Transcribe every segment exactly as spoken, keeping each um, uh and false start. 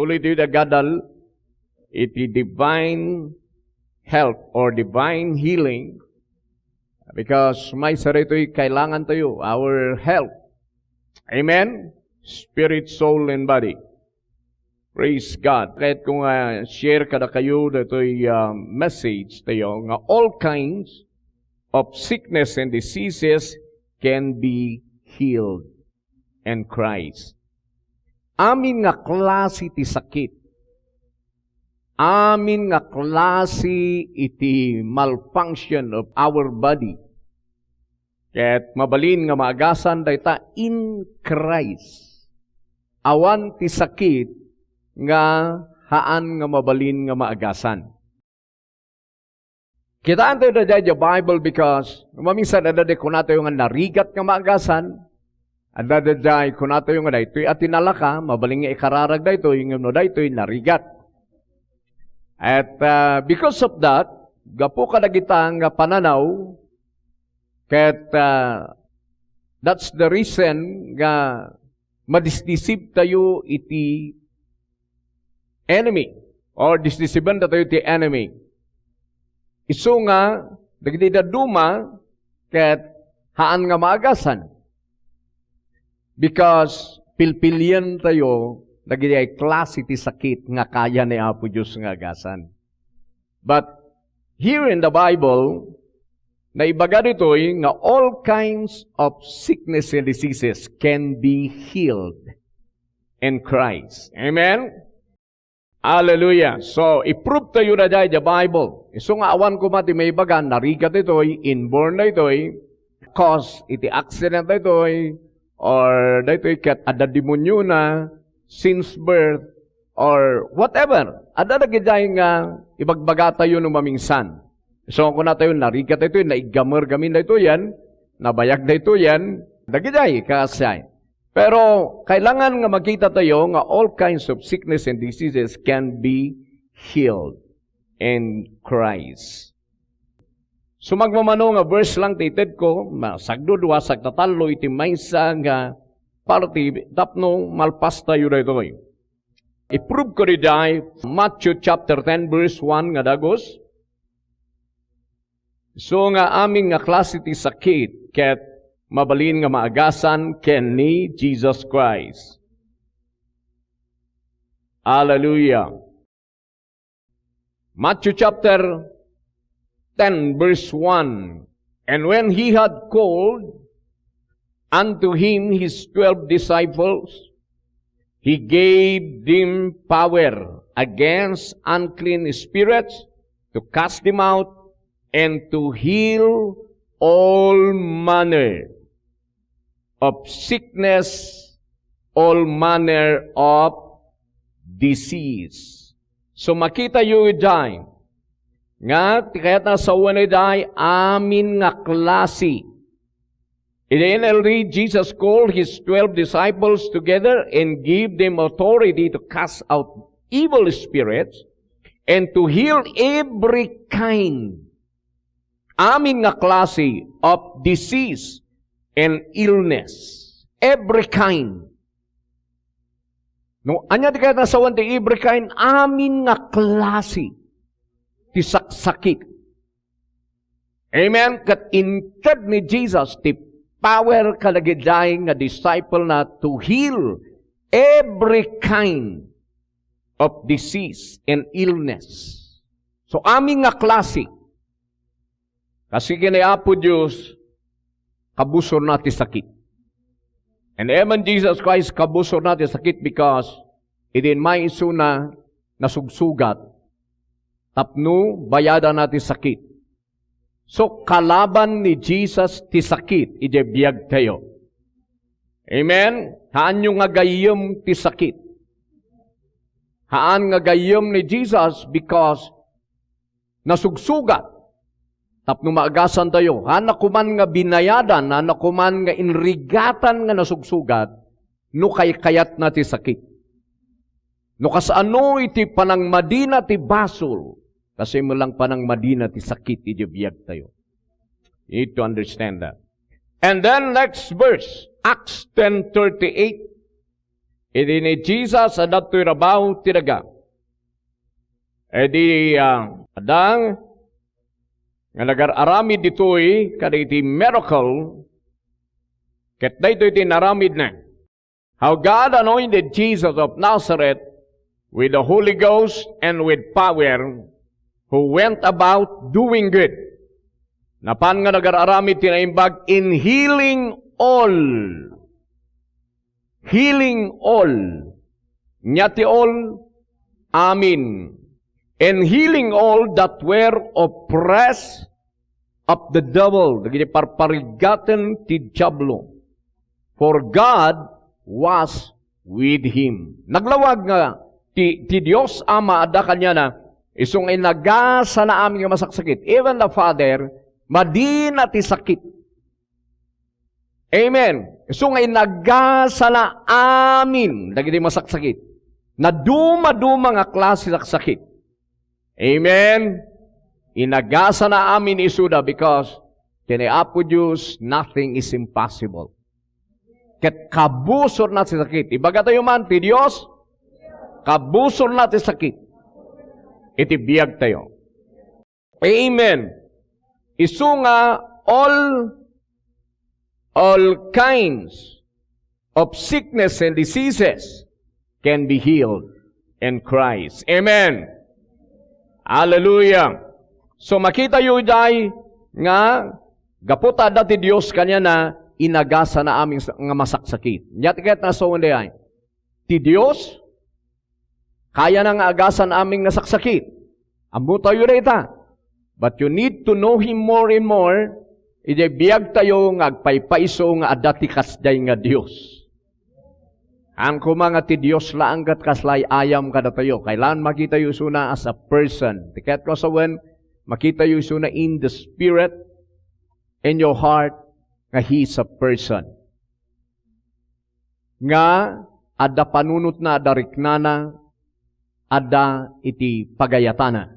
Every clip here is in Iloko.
Ulit iti agadal iti divine health or divine healing, because maysa daytoy kailangan tayo, our health. Amen? Spirit, soul, and body. Praise God. Kayatko nga share kadakayo daytoy, ah, message tayo nga all kinds of sickness and diseases can be healed in Christ. Amin nga klase ti sakit, amin nga klase iti malfunction of our body, ket mabalin nga maagasan dayta in Christ. Awan ti sakit nga haan nga mabalin nga maagasan. Kitaentayo daydiay idiay Bible because no maminsan, adda di kunatayo nga narigat nga maagasan, adda daydiay kunatayo nga daytoy a tinalaka, mabalin nga ikararag daytoy, ngem no daytoy narigat. At, ah, because of that, gapu kadagita nga pananaw, ket, ah, that's the reason nga madisdisib tayo iti enemy, or disdisiben datayo ti enemy. Isu nga, dagiti dadduma, ket haan nga maagasan. Because pilpilientayo dagiti klase ti sakit nga kaya ni Apo Dios nga agasan. But here in the Bible, naibaga ditoy nga all kinds of sickness and diseases can be healed in Christ. Amen? Hallelujah. So, i-prove tayo daydiay idiay Bible. Isu nga awan koma ti maibaga, narigat daytoy, inborn daytoy, cause iti accident daytoy, or daytoy ket adda demoniona since birth, or whatever. Adda dagidiay nga ibagbagatayo no maminsan. So, kunatayo, narigat daytoy, naiggamer gamin daytoyen, nabayag daytoyen, dagidiay, kasay. Pero kailangan nga makita tayo nga all kinds of sickness and diseases can be healed in Christ. So, magmamano nga verse lang ti ited ko, masagdudua, sagtatallo iti maysa nga parte tapno malpas tayo daytoy. I-prove ko daydiay, Matthew chapter ten, verse one nga dagus. So nga amin nga klase ti sakit ket mabalin nga maagasan ken ni Jesus Christ. Hallelujah. Matthew chapter ten, verse one. And when he had called unto him his twelve disciples, he gave them power against unclean spirits to cast them out and to heal all manner of sickness, all manner of disease. So, makitayo idiay nga ti kayat nga sawen idiay amin nga klase. In the N L D, Jesus called his twelve disciples together and gave them authority to cast out evil spirits and to heal every kind, amin nga klase of disease and illness. Every kind. No, ania ti kayat nga sawen ti every kind? Amin nga klase ti saksakit. Amen? Ket inted ni Jesus ti power kadagiti nga disciple na to heal every kind of disease and illness. So, amin nga klase. Kasi ken ni Apo Dios, kabusorna ti sakit. And even Jesus Christ, kabusorna ti sakit because idin maisuna nasugsugat tapno bayadana ti sakit. So, kalaban ni Jesus ti sakit idiay biagtayo. Amen? Haanyo nga gayyem ti sakit. Haan nga gayyem ni Jesus because nasugsugat tapno maagasan tayo. Haan na koman nga binayadan, haan na koman nga inrigatan nga nasugsugat no kaykayatna ti sakit. No kasano iti panangmadina ti basol, kasi met lang panangmadina ti sakit iti biagtayo. You need to understand that. And then next verse, Acts ten thirty-eight. Idi ni Jesus, adda toy rabaw ti daga. Idi, ah, adda nga nagar-aramid ditoy kadagiti miracle, ket daytoy ti inaramidna. How God anointed Jesus of Nazareth with the Holy Ghost and with power, who went about doing good. Napan nga nagar-aramid ti naimbag in healing all. Healing all. Nia ti all? Amin. And healing all that were oppressed of the devil, dagiti parparigaten ti Diablo. For God was with him. Naglawag nga ti, ti Dios Ama adda kaniana, isu nga inagasana amin nga masaksakit. Even the Father, madina ti sakit. Amen. Isu nga inagasana amin dagiti masaksakit. Nadumaduma nga klase saksakit. Amen. Inagasana amin isuda because ken ni Apo Dios, nothing is impossible. Ket kabusorna ti sakit. Ibagatayo man ti Dios, kabusorna ti sakit iti biagtayo. Amen. Isu nga all, all kinds of sickness and diseases can be healed in Christ. Amen. Hallelujah. So, makitayo idiay nga gapu ta adda ti Dios kaniana, inagasana amin sa-, nga masaksakit. Nia ti ket nasawen diay? Ti Dios, kayana nga agasan amin nga saksakit. Ammotayo dayta. But you need to know Him more and more. Idiay biagtayo nga agpaypayso nga adda ti kasdiay nga Dios. Haan koma nga ti Dios laeng ket kasla ay-ayam kadatayo. Kailangan makitayo isuna as a person. Ti ket nasawen, makitayo isuna in the spirit, in your heart, nga He is a person. Nga adda panunotna, adda riknana, adda iti pagayatana.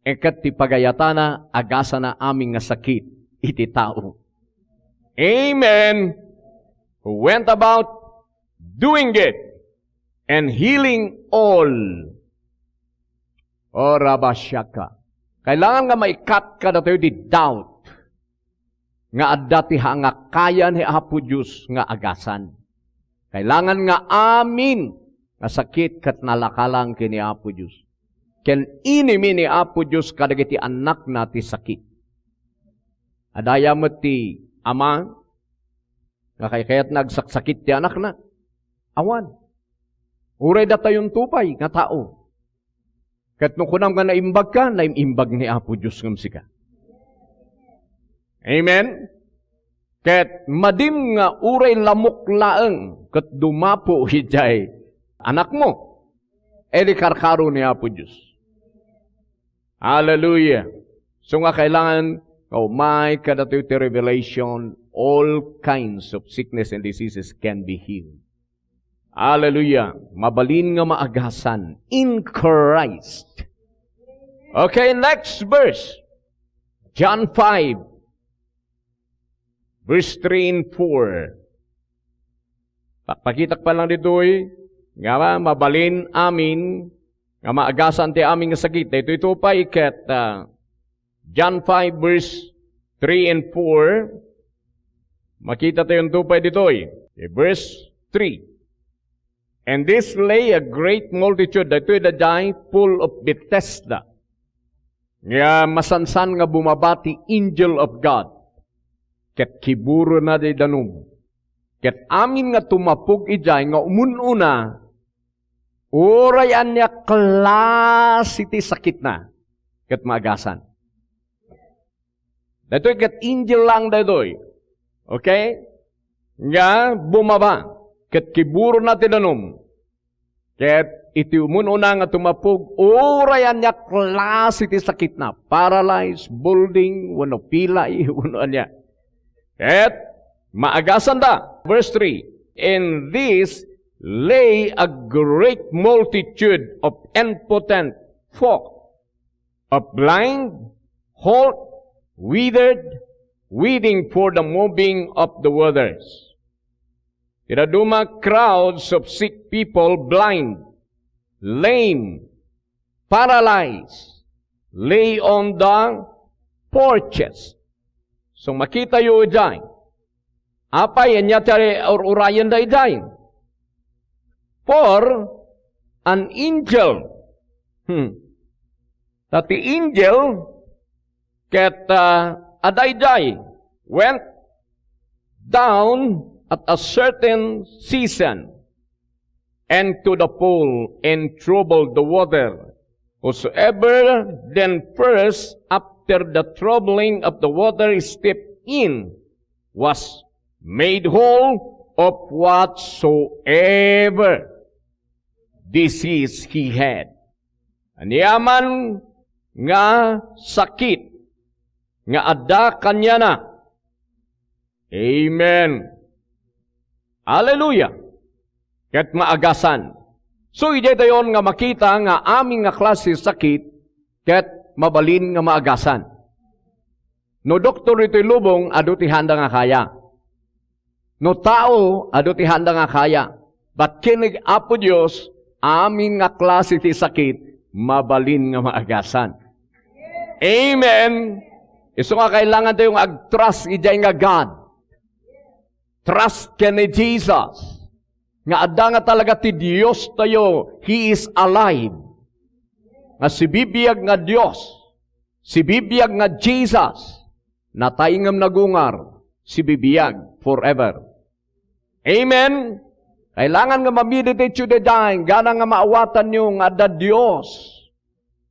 Ket ti pagayatana, agasana amin nga sakit iti tao. Amen. Who went about doing good and healing all. O rabashaka. Kailangan nga maikat kadatayo ti doubt nga adda ti hangakkayan ni Apo Dios nga agasan. Kailangan nga amin nga sakit ket nalakalang ken ni Apo Dios. Ken inimi ni Apo Dios kadagiti annakna ti sakit. Adda aya met ti ama nga kaykayatna agsaksakit ti anakna? Awan. Uray datayonto pay nga tao. Ket no kunam nga naimbagka, naim-imbag ni Apo Dios ngem sika. Amen? Ket madim nga uray lamok laeng ket dumapo idiay anakmo, idi karkaro ni Apo Dios. Hallelujah. So nga kailangan nga umay kadatayo ti revelation, all kinds of sickness and diseases can be healed. Hallelujah. Mabalin nga maagasan in Christ. Okay, next verse. John five, verse three and four. Pakpakitak pa lang ditoy, nga mabalin amin, nga maagasan ti amin nga sakit. Daytoy to pa iket, ah, John five, verse three and four. Makita tayo to pa ditoy. Eh, verse three. And this lay a great multitude. Daytoy daydiay Pool of Bethesda. Nga masansan nga bumaba ti angel of God. Ket kiburona ti danum. Ket amin nga tumapog idiay nga umun-una, uray ania klase ti sakitna, ket maagasan. Daytoy ket angel lang daytoy. Okay? Nga bumaba, ket kiburona ti danum. Ket iti umun-una nga tumapog, uray ania klase ti sakitna, paralyzed, balding, wenno pilay, wenno ania. Ket maagasanda. Verse three, "In this lay a great multitude of impotent folk, of blind, halt, withered, waiting for the moving of the waters." Ti dadduma, crowds of sick people, blind, lame, paralyzed, lay on the porches. So, makitayo idiay. Apay, ania ti ar-, ur-urayenda idiay? For an angel. Hmm. Ta ti angel, ket, ah, adda idiay, went down at a certain season and to the pool and troubled the water. Whosoever then first, after the troubling of the water, stepped in, was made whole of whatsoever disease he had. Aniaman nga sakit nga adda kaniana. Amen. Hallelujah. Ket maagasan. So, idiay dayon nga makita nga amin nga klase sakit ket mabalin nga maagasan. No doktor itoy lubong, adu ti haanda nga kaya. No tao, adu ti haanda nga kaya. But ken ni Apo Dios, amin nga klase ti sakit, mabalin nga maagasan. Amen. Isu nga kailangan tayo nga ag-trust idiay nga God. Trust ken ni Jesus. Nga adda nga talaga ti Dios tayo, He is alive. Nga sibibiag nga Dios, sibibiag nga Jesus, natay ngem nagungar, sibibiag forever. Amen? Kailangan nga ma-meditate yu daydiay, gana nga maawatanyo nga adda Dios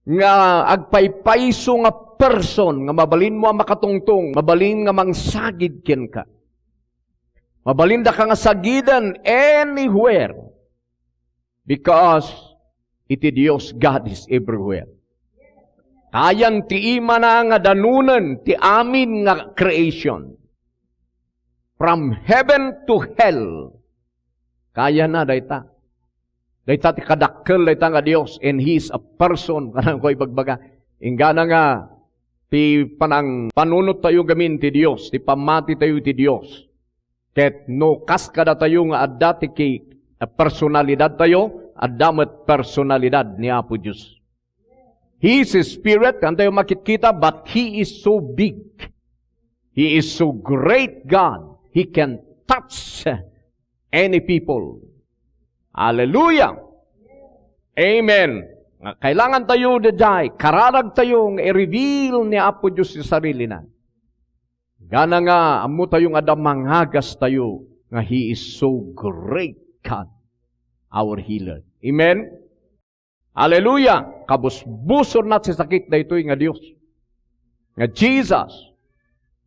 nga agpaypayso nga person nga mabalinmo a makatungtong, mabalin nga mangsagid kenka. Mabalindaka nga sagiden anywhere. Because iti Dios, God is everywhere. Kayan ti imana nga danunen ti amin nga creation. From heaven to hell. Kayana dayta. Dayta ti kadakkel dayta nga Dios, and He is a person. Kanang ko ibagbaga. Inggana nga ti panang-, panunot tayo gamin ti Dios, ti pammati tayo ti Dios. Ket no kas kadatayo nga adda ti ki-, personalidad tayo, adda met personalidad ni Apo Dios. He is a spirit, kan tayo makitkita, but He is so big. He is so great God. He can touch any people. Hallelujah! Amen. Nga kailangan tayo daydiay, kararag tayo nga i-reveal ni Apo Dios ti sarili na. Gana nga, ammo tayo nga adda mangagas tayo nga He is so great God, our healer. Amen? Hallelujah! Kabusbusorna ti sakit daytoy nga Dios. Nga Jesus,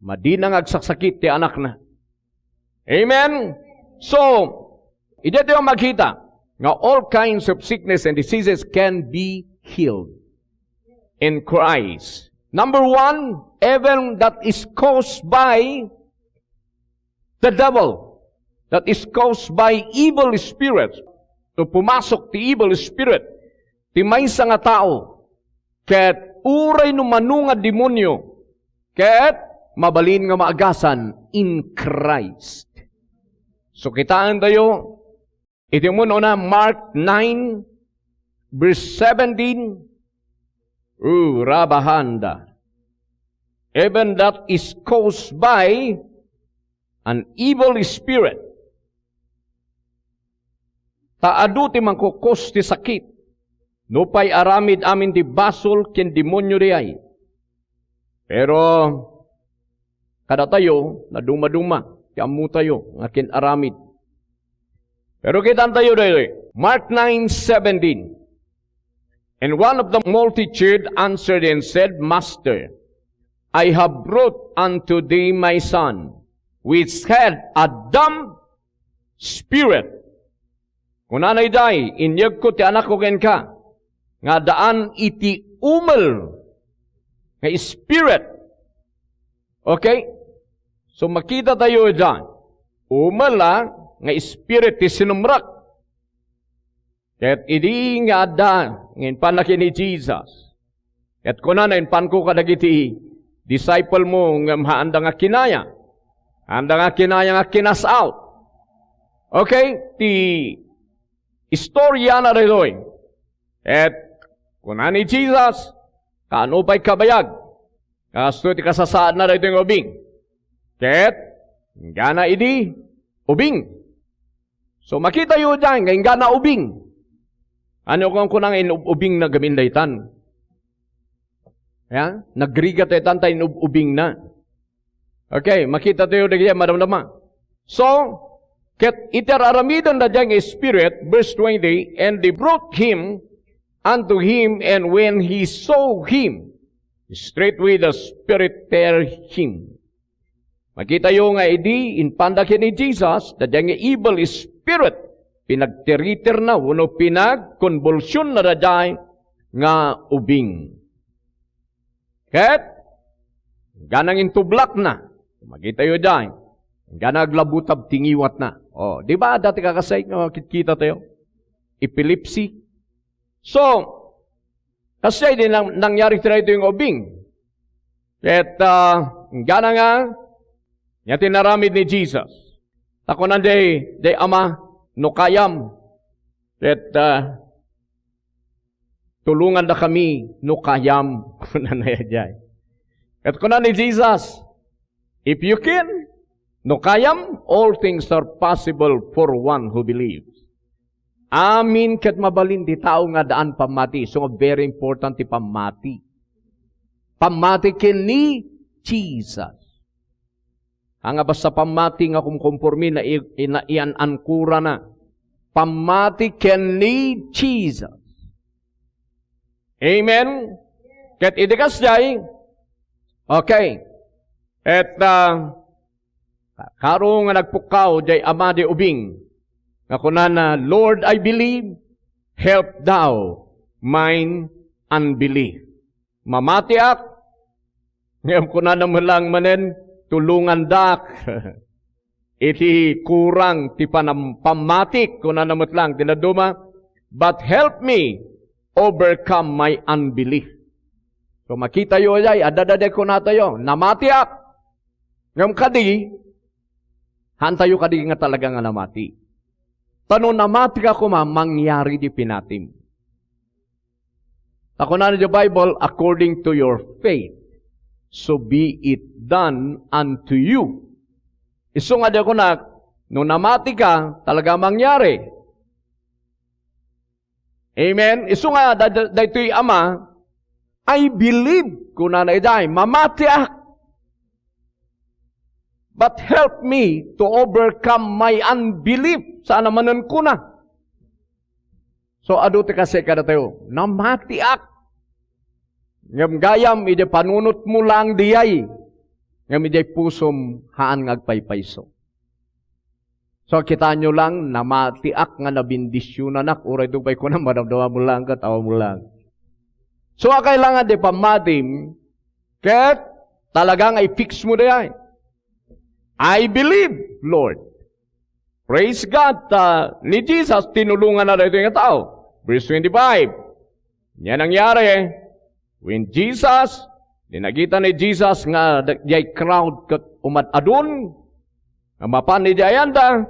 madina nga agsaksakit ti anakna. Amen? So, idiay tayo makita nga all kinds of sickness and diseases can be healed in Christ. Number one, even that is caused by the devil, that is caused by evil spirits. So, pumasok ti evil spirit, ti maysa nga tao, ket uray no mano nga demonio, ket mabalin nga maagasan in Christ. So, kitaen tayo, iti umuna, Mark nine, verse seventeen, "O rabahanda." Even that is caused by an evil spirit. Ta adu ti mangkukos ti sakit. Nupay aramid amin ti basol ken demonio diay. Pero kadatayo, nadumaduma ti ammotayo nga kin-aramid. Pero kitan tayo daytoy, Mark nine seventeen. And one of the multitude answered and said, "Master, I have brought unto thee my son, which had a dumb spirit." Kunana idiay, "Inyegko ti anakko kenka, nga addaan iti umel nga spirit." Okay? So, makita tayo dyan. Umel, ah, nga spirit ti sinumrek. Ket idi nga adda, nga impanna ken ni Jesus. Ket kunana, "Impanko kadagiti disciple mo, ngem haanda nga kinaya. Haanda nga kinaya nga kinas out." Okay, ti istorya na daytoy. Ket kuna ni Jesus, "Kaano pay kabayag? Kasto ti kasasaadna daytoy nga ubing." Ket inggana idi ubing. So, makitayo diay nga inggana ubing. Ania kunkunana nga inub-ubingna gamin daytan? Ya? Nagrigat daytan ta inub-ubingna. Okay, makitatayo dagiti madamdama. So, ket iti ar-aramidenda diay nga spirit, verse twenty, "And they brought him unto him, and when he saw him, straightway the spirit tear him." Makitayo nga idi impanda ken ni Jesus, daydiay nga evil spirit, pinagtiriterna wenno pinagkonbulsionna daydiay nga ubing. Ket, inggana nga intublakna, makitayo diay, inggana aglabutab ti ngiwatna. O, di ba, adda ti kakasay nga kitkita tayo? Epilepsy. So, kasdiay di nang-, nangyari ti daytoy nga ubing. Ket, ah, inggana nga, nia ti inaramid ni Jesus. Ta kuna diay, diay ama, "No kayam, ket, ah, tulongandakami, no kayam," kunana diay. Ket kuna ni Jesus, "If you can, no kayam, all things are possible for one who believes." Amin ket mabalin ti tao nga addaan pammati. So, very important ti pammati. Pammati ken ni Jesus. Ania basta pammati nga kumkompormi na i-, ina-, iyan-ankurana. Pammati ken ni Jesus. Amen? Ket idi kasdiay, okay. Et, ah, karo nga nagpukkaw diay ama diay ubing, nga kunana, "Lord, I believe, help thou mine unbelief." Mamatiak, ngem kunana met lang manen, "Tulongandak iti kurang ti panam-, pammatik," kunana met lang ti dadduma, "but help me overcome my unbelief." So, makitayo diay, adda daydiay kunatayo, "Namatiak." Ngem kadi, haantayo kadi nga talaga nga namati. Ta no namatika koma, mangyari di pinatim. Ta kunana ti Bible, "According to your faith, so be it done unto you." Isu nga di kunak, no namatika, talaga mangyari. Amen? Isu nga, da-, da-, daytoy ama, "I believe," kunana idiay, "mamatiak. But help me to overcome my unbelief." Saan a manen kuna. So, adu ti kasi kadatayo, "Namatiak." Ngem gayam, idiay panunotmo lang diay. Ngem idiay pusom, haan nga agpaypayso. So, kitaenyo lang, namatiak nga nabindisionanak, uray dupay kuna, madamdamam lang, ket awan mo lang. So, a kailangan ti pammatim, ket talaga nga i-fix mo diay. "I believe, Lord." Praise God, ta ni Jesus, tinulonganna daytoy nga tao. Verse twenty-five, nia nangyari, when Jesus, di nakita ni Jesus nga da-, diay crowd ket umad-adun, nga mapan idiay ayanda,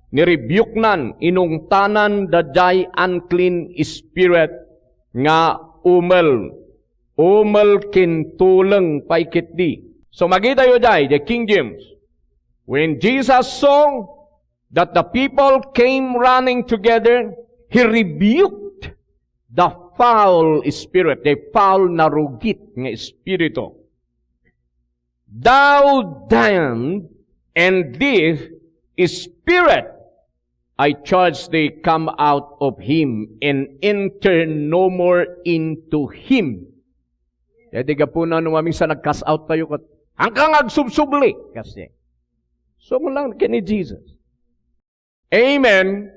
nirebuknan, inungtanan daydiay unclean spirit nga umel. Umel ken tuleng pay ketdi. So, makitayo diay, the King James. When Jesus saw that the people came running together, he rebuked the foul spirit, the foul, narugit nga espiritu. "Thou damned and deaf spirit, I charge thee, come out of him and enter no more into him." Kaya di gapuna no maminsan nag-cast out tayo ket, "Haanka nga agsubsubli," kasi. So, mo lang ken ni Jesus. Amen.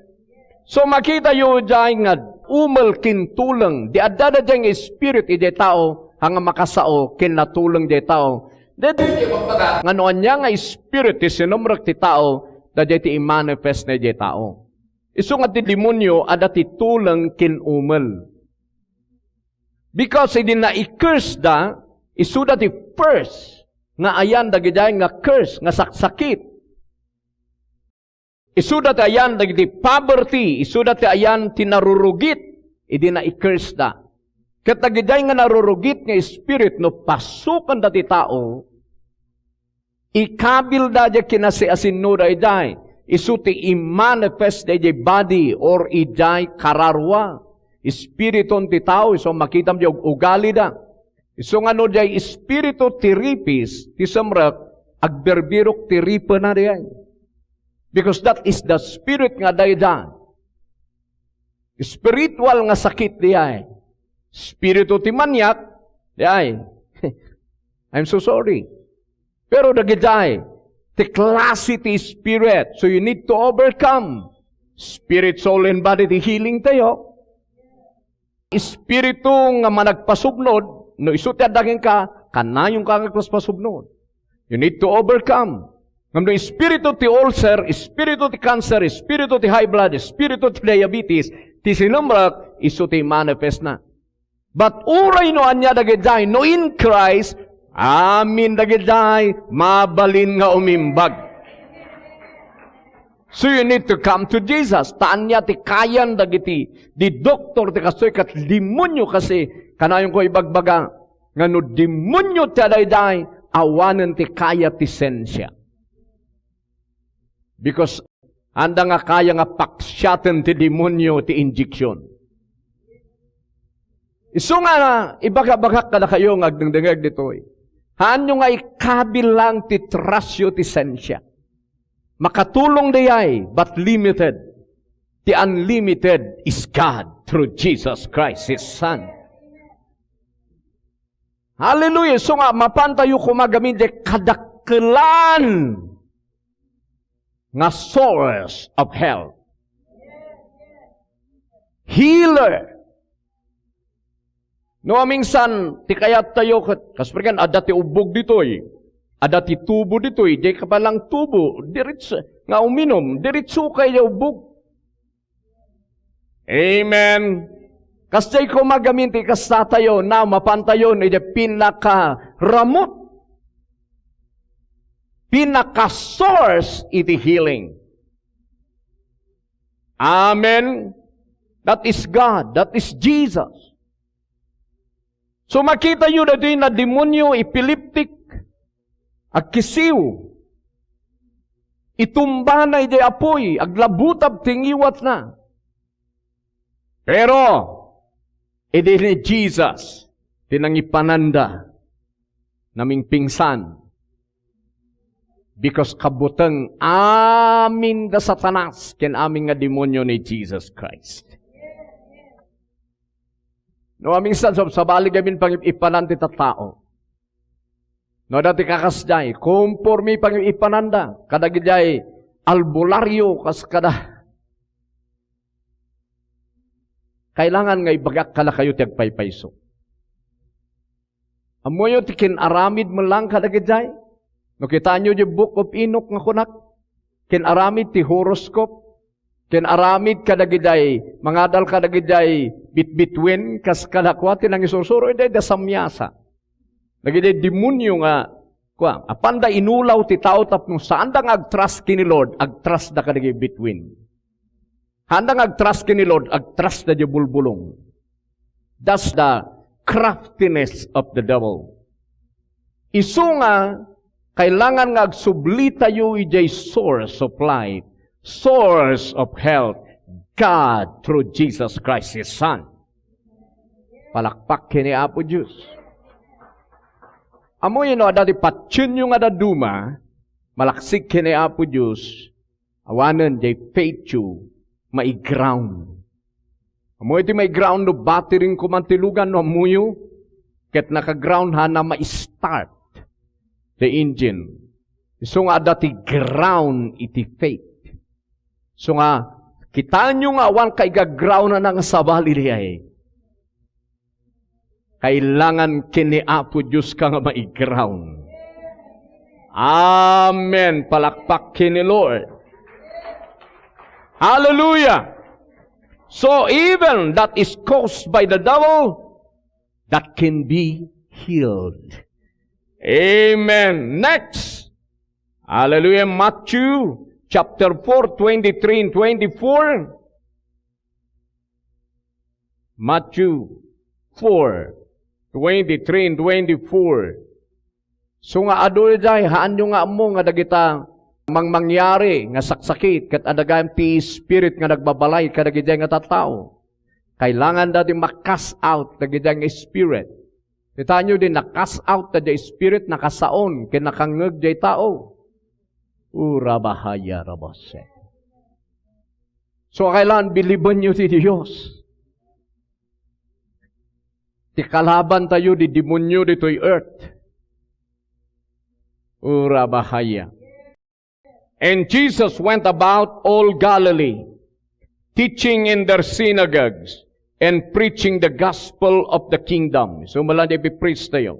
So, makitayo diay nga umel ken tuleng. Di adda daydiay nga spirit idiay tao, nga makasao ken natuleng diay tao. Daydiay ti ibagbaga nga no ania nga spirit ti sinumrek ti tao, daydiay ti i-manifest na idiay tao. Isu nga ti demonio, adda ti tuleng ken umel. Because idi na-curse da, isuda ti first nga ayan dagidiay nga curse, nga saksakit. Isuda ti ayan dagiti poverty, isuda ti ayan ti narurugit idi na-curse da. Ket dagidiay nga narurugit nga spirit, no pasukanda ti tao, ikabilda diay kinasiasinnoda idiay, isu ti i-manifest idiay body or idiay kararua. Espiritu ti tao, isu makitam diay ug-, ugalida. Isu nga no diay espiritu ti ripis, ti sumrek, agbirbirok ti ripena diay. Because that is the spirit nga dayda. Spiritual nga sakit diay. Espiritu ti maniak, diay. I'm so sorry. Pero dagidiay, ti klase ti spirit. So you need to overcome. Spirit, soul, and body ti healing tayo. Espiritu nga managpasubnod, no isu ti adda kenka, kanayonka nga agpaspasubnod. You need to overcome. Ngem no espiritu ti ulcer, espiritu ti cancer, espiritu ti high blood, espiritu ti diabetes, ti sinumrek, isu ti manifest na. But uray no ania dagidiay, no in Christ, amin dagidiay, mabalin nga umimbag. So you need to come to Jesus. Ta ania ti kayan dagiti, di doktor ti kastoy ket demonio kasi, kanayonko ibagbaga, nga no demonio ti adayday, awanen ti kaya ti sensia. Because anda nga kaya nga paksiaten ti demonio ti injection. Isu nga ibagabagak kadakayo nga agdengdengeg ditoy. Haanyo nga ikabil lang ti trustyo ti sensia. Makatulong dayay, but limited. Ti unlimited is God through Jesus Christ, His Son. Hallelujah! So nga, mapantayo koma gamin di kadakkelan nga source of health. Healer. No, minsan, ti kayat tayo, ket, kas parigan, adda ti ubbog ditoy. Adda ti tubo ditoy, di ka pa lang tubo, diretso, nga uminum, diretso kay ubbog. Amen. Kasdiay koma gamin ti kasta tayo, na mapantayon, iti pinakaramut, pinaka-source iti healing. Amen. That is God. That is Jesus. So, makitayo daytoy nga demonio, epileptic, agkisiw. Itumbana idiay apuy, aglabutab ti ngiwatna. Pero, idi ni Jesus, ti nangipananda, namingpingsan. Because kabuteng amin da Satanas ken amin nga demonio ni Jesus Christ. No, amin san, sab-, sabali gamin pangip-ipanan ti tattao. No, dati kakasdiay, konforme pangip-ipananda, kadagidiay albularyo, kas kada Kailangan nga ibagak kadakayo ti agpaypayso. Ammoyo ti kin-aramid met lang kadagidiay? No kitaenyo di Book of Enoch nga kunak, kin-aramid ti horoscope, kin-aramid kadagidiay, mangadal kadagidiay bitbituin, kas kadakua ti nangisursuro, idiay da samiasa. Dagidiay demonio nga, kua, apanda inulaw ti tao tapno saanda nga agtrust ken ni Lord, agtrust da kadagidiay bituin. Haanda nga agtrust ken ni Lord, agtrust da di bulbulong. That's the craftiness of the devil. Isu nga, kailangan nga agsublitayo idiay source of life, source of health, God through Jesus Christ, His Son. Palakpak ken ni Apo Dios. Ammoyo no adda ti patienyo nga dadduma, malaksik ken ni Apo Dios, awanen diay faithyo maiground. Ammoyo ti maiground no battery koma ti lugan no ammoyo, ket nakaground haanna ma-start the engine. Isu nga adda ti ground iti faith. Isu nga, kitaenyo nga awan kaigaground a nangasabali diay. Kailangan ken ni Apo Dios ka nga maiground. Amen. Palakpak ken ni Lord. Hallelujah. So even that is caused by the devil, that can be healed. Amen. Next. Hallelujah. Matthew chapter four, twenty-three and twenty-four. Matthew four, twenty-three and twenty-four. So nga adu idiay, haanyo nga ammo nga dagita mangmangyari nga saksakit ket adda gayam ti spirit nga nagbabalay kadagiti nga tattao. Kailangan da ti ma-cast out dagiti nga spirit. Kitaenyo di na-cast out da diay spirit, nakasaon ken nakangngeg diay tao. Ura bahaya rabase. So, kailangan bilibenyo ti Dios. Ti kalabantayo di demonyo ditoy earth. Ura bahaya. And Jesus went about all Galilee, teaching in their synagogues and preaching the gospel of the kingdom. So, mala di pipristayo.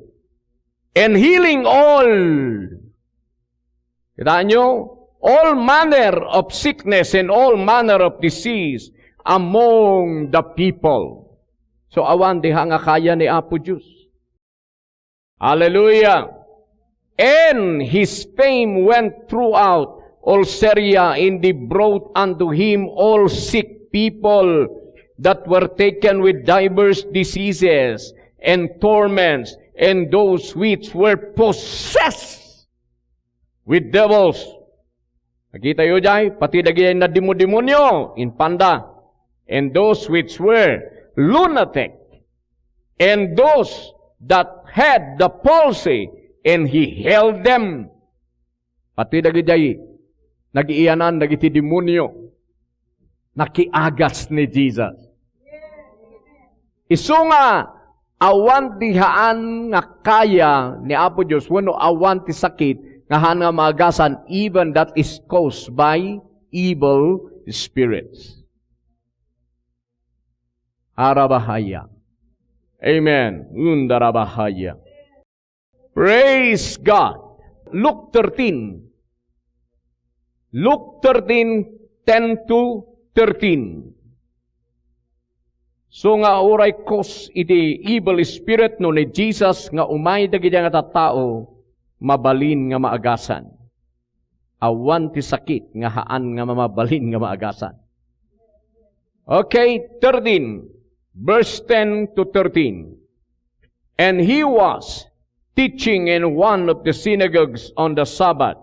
And healing all. Kitaenyo? All manner of sickness and all manner of disease among the people. So, awan diha nga kaya ni Apo Dios. Hallelujah. And his fame went throughout all Syria, and they brought unto him all sick people that were taken with divers diseases and torments, and those which were possessed with devils. Nakitayo diay, pati dagiti nademo-demonio, impanda. And those which were lunatic, and those that had the palsy, and he healed them. Pati dagiti nagiiyanan dagiti demonio, nakiagas ni Jesus. Isu nga awan ti haan nga kaya ni Apo Dios, wenno awan ti sakit nga haan nga maagasan, even that is caused by evil spirits. Arabahaya. Amen. Undarabahaya. Praise God. Luke thirteen. Luke thirteen, ten to thirteen. So nga uray cause iti evil spirit no ni Jesus nga umay dagiti nga tattao, mabalin nga maagasan. Awan ti sakit nga haan nga mamabalin nga maagasan. Okay, thirteen, verse ten to thirteen. And he was teaching in one of the synagogues on the Sabbath.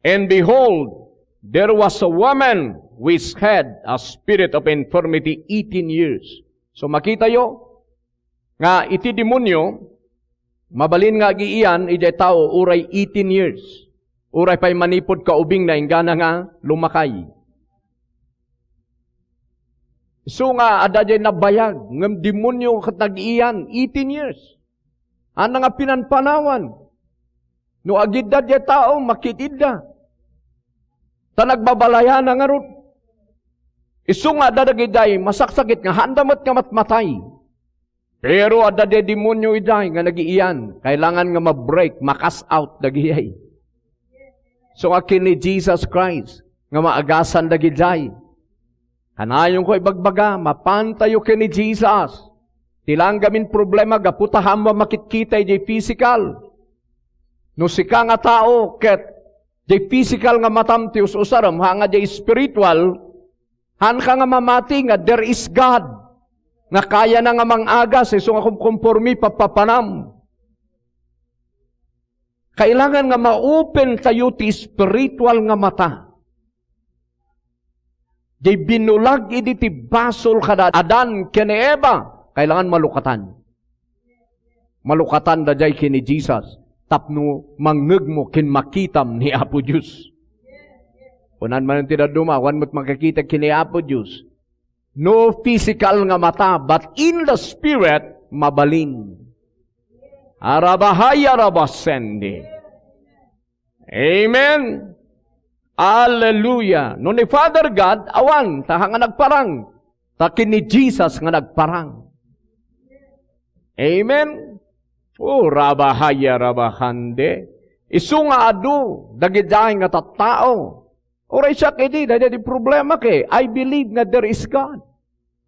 And behold, there was a woman which had a spirit of infirmity eighteen years. So makitayo nga iti demonio, mabalin nga agiiyan idiay tao uray eighteen years. Uray pay manipud kaubingna inggana nga lumakay. Isu nga adda diay nabayag, ngem demonio ket nagiiyan, eighteen years. Haan nga pinanpanawan. No agidda diay tao, makitidda. Ta nagbabalayana ngarud. Isu nga adda dagidiay masaksakit nga haanda met nga matmatay. Pero adda diay demonio idiay nga nagiiyan, kailangan nga ma-break, ma-cast out dagidiay. So, nga ken ni Jesus Christ nga maagasan dagidiay. Kanayonko ibagbaga, mapantayo ken ni Jesus. Ti la ngamin problema, gapu ta haan a makitkita idiay physical. No sika nga tao, ket diay physical nga matam ti us-usarem, haan nga diay spiritual, haanka nga mamati nga there is God, nga kayana nga mang-agas, isu nga kumkompormi papapanam. Kailangan nga ma-open tayo ti spiritual nga mata. Diay binulag idi ti basol kada Adan ken ni Eva, kailangan malukatan. Malukatan daydiay ken ni Jesus tapno mangngegmo ken makitam ni Apo Dios. Kunan manen ti dadduma, awan met makakita ken ni Apo Dios. No physical nga mata, but in the spirit, mabalin. Arabahaya rabasende. Amen. Alleluia. No ni Father God, awan, ta haan nga nagparang. Ta ken ni Jesus nga nagparang. Amen. O, rabahaya, rabahande. Isu nga adu, dagidiay nga tattao. Uray siak idi, daydiay ti problema ket, I believe nga there is God.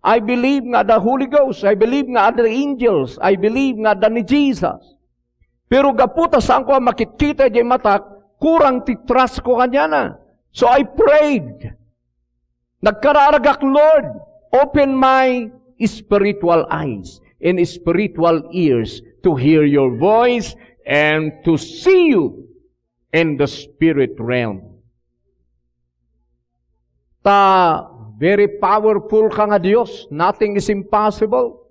I believe nga adda Holy Ghost. I believe nga adda angels. I believe nga adda ni Jesus. Pero gapu ta saanko a makitkita idiay matak, kurang ti trust ko kaniana. So I prayed. Nagkararagak, "Lord, open my spiritual eyes and spiritual ears to hear your voice and to see you in the spirit realm." Ta, very powerful ka nga Dios. Nothing is impossible.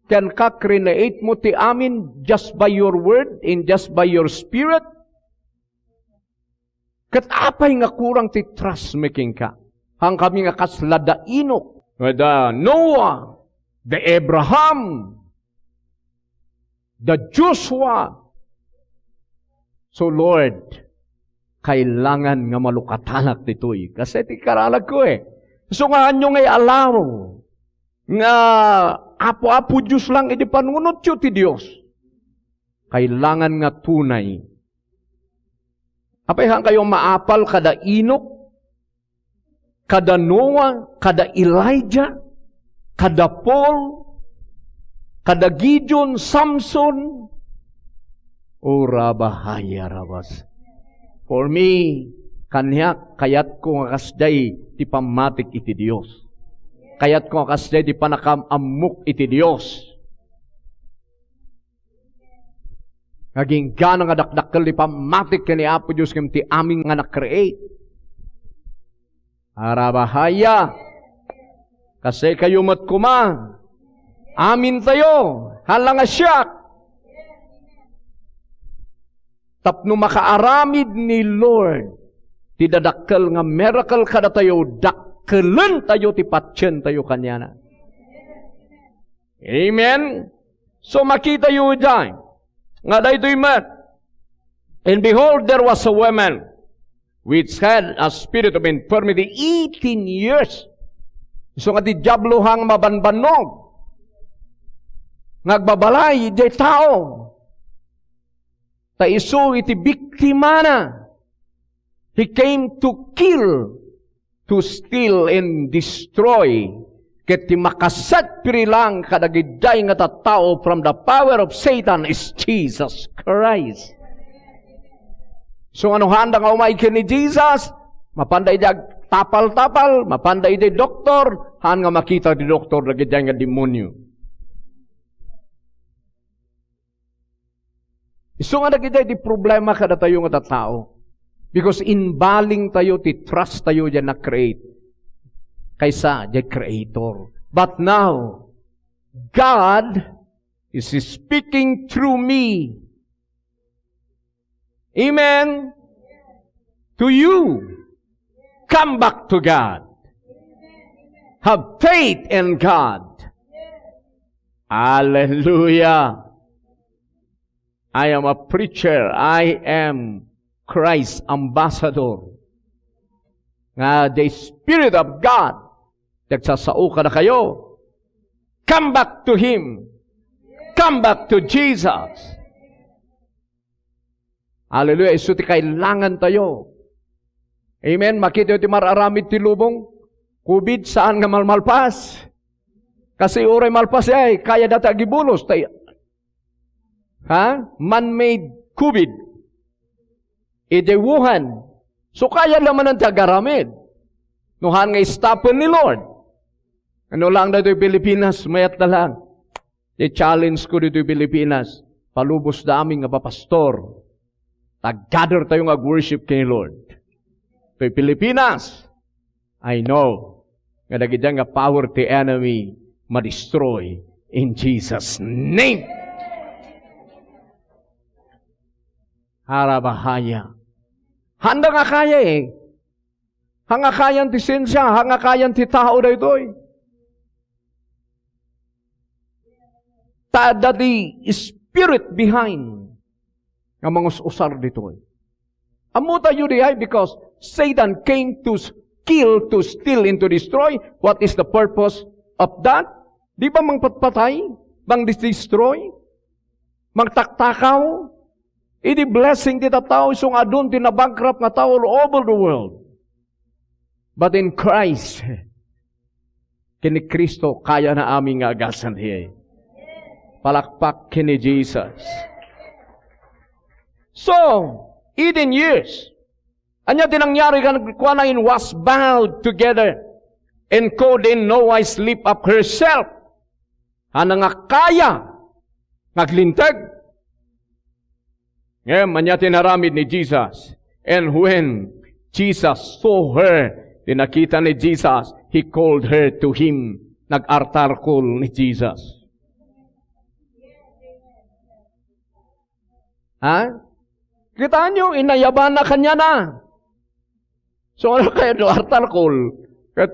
Ken ka, create mo ti amin just by your word and just by your spirit. Ket apay nga kurang ti trust mi kenka? Haan kami nga kasla da Enoch, da Noah, da Abraham, da Joshua. So, Lord, kailangan nga malukatanak ditoy. Kasi ti kararagko, eh. So, nga, haanyo nga i-allow nga apo-apo Dios lang iti panunotyo ti Dios. Kailangan nga tunay. Apay, haan kayo maapal kada Enoch, kada Noah, kada Elijah, kada Paul, kada Gideon, Samson? O rabahaya rabas. For me, kaniak, kayatko nga kasdiay ti pammatik iti Dios. Kayatko nga kasdiay ti panakam-ammok iti Dios. Nga ginggana nga dakdakkel ti pammatik ken ni Apo Dios ngem ti amin nga na-create. Arabahaya. Kasi kayo met koma. Amin tayo. Hala nga siak. Tapno makaaramid ni Lord ti dadakkel nga miracle kadatayo, dakkelentayo ti patientayo kaniana. Amen? So, makitayo idiay nga daytoy met. "And behold, there was a woman which had a spirit of infirmity eighteen years." So nga ti Diablo haan nga mabanbannog nga agbabalay idiay tao. Ta isu iti biktimana. He came to kill, to steal, and destroy. Ket ti makaset free lang kadagiti nga tattao from the power of Satan is Jesus Christ. So, no haanda nga umay ken ni Jesus, mapanda idi agtapal-tapal, mapanda idi doktor, haan nga makita ti doktor dagiti nga demonio. Isu nga dagiti ti problema kadatayo nga tattao. Because imbaling tayo ti trust tayo diay na-create kaysa diay Creator. But now, God is speaking through me. Amen. To you, come back to God. Have faith in God. Hallelujah. I am a preacher. I am Christ ambassador. Nga the Spirit of God nagsasao kadakayo. Come back to Him. Come back to Jesus. Hallelujah. Isu ti kailangan tayo. Amen. Makita ti mar-aramid ti lubong. Covid, saan nga malmalpas? Kasi uray malpas ay, kaya dati agibulos. Tay-, ha? Man-made Covid. Iti Wuhan. So, kaya la manen ti agaramid. No haan nga istapen ni Lord. Ano lang daytoy Pilipinas, mayat na lang. Ti challenge ko ditoy Pilipinas, palubos da amin nga papastor. Tag-gather tayo nga ag-worship ken ni Lord. Toy Pilipinas, I know nga dagiti nga power ti enemy madestroy in Jesus' name. Harabahaya. Handa nga kaya eh. Hangakayan ti siensia, hangakayan ti tao daytoy. Ta adda ti spirit behind nga mangus-usar ditoy. Ammo tayo diay, because Satan came to s-, kill, to steal, and to destroy. What is the purpose of that? Di ba mangpatpatay? Mangdis-destroy? Mangtaktakaw? Idi blessing ti tattao, isu nga adun ti nabankrupt nga tao all over the world. But in Christ, ken ni Cristo, kayana amin nga agasan diay. Palakpak ken ni Jesus. So, eighteen years, Ania ti nangyari kan-, kuana in was bowed together and could in no wise lift up herself. Ania nga kaya nga aglinteg? Ngem, ania ti naramid ni Jesus? And when Jesus saw her, ti nakita ni Jesus, he called her to him. Nag-artarkol ni Jesus. Ha? Kitaenyo, inayabanna kaniana. So, ania kaya no artarkol? Ket,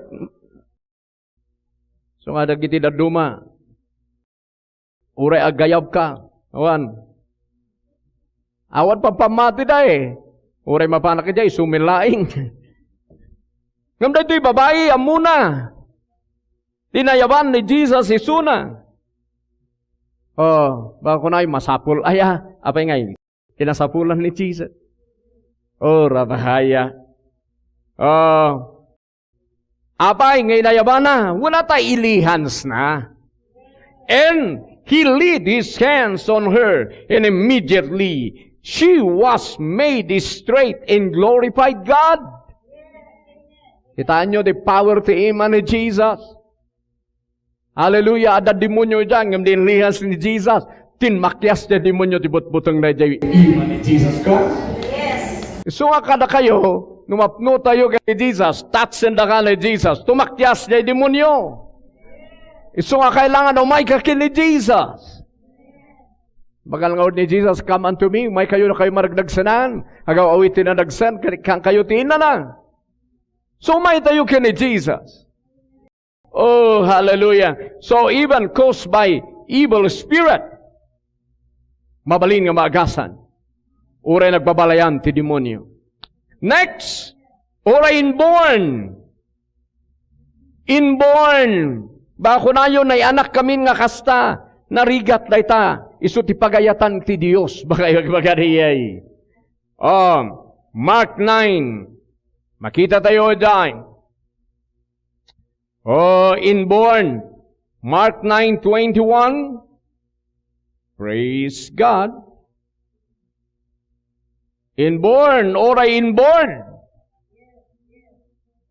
so nga dagiti dadduma, uray aggayabka, awan. Awan pampammati da eh. Uray mapanak idiay, sumilaing. Ngem daytoy babai, ammona. Tinayaban ni Jesus isuna. Oh, baka kunay masapul aya. Apay ngay, kinasapulan ni Jesus. Oh, rabahaya. Oh, apay ngay nayabana, wala ta ilihansna. And he laid his hands on her, and immediately she was made straight and glorified God. Kitaenyo ti power ti ima ni Jesus. Hallelujah! Adda demonio idiay, ngem di inlihans ni Jesus. Tinmakias ti demonio ti butbutengna idiay ima ni Jesus Christ. Yes. Isu nga kadakayo, no mapnotayo ken ni Jesus, touchen daka ni Jesus, tumakias diay demonio. Isu nga kailangan umayka ken ni Jesus. Bagal nga ni Jesus, "Come unto me, umaykayo dakayo maragdagsenan, agaw-awit ti nadagsen, ken ikkankayo ti inana." So, umaytayo ken ni Jesus. Oh, hallelujah. So, even caused by evil spirit, mabalin nga maagasan. Uray nagbabalayan ti demonio. Next, uray inborn. Inborn. Baka kunayo, nay-anak kamin nga kasta, narigat dayta. Isu ti pagayatan ti Dios. Baka ibagbaga diay. Oh, Mark nine. Makita tayo diay. Oh, inborn. Mark nine twenty-one. Praise God. Inborn, uray inborn.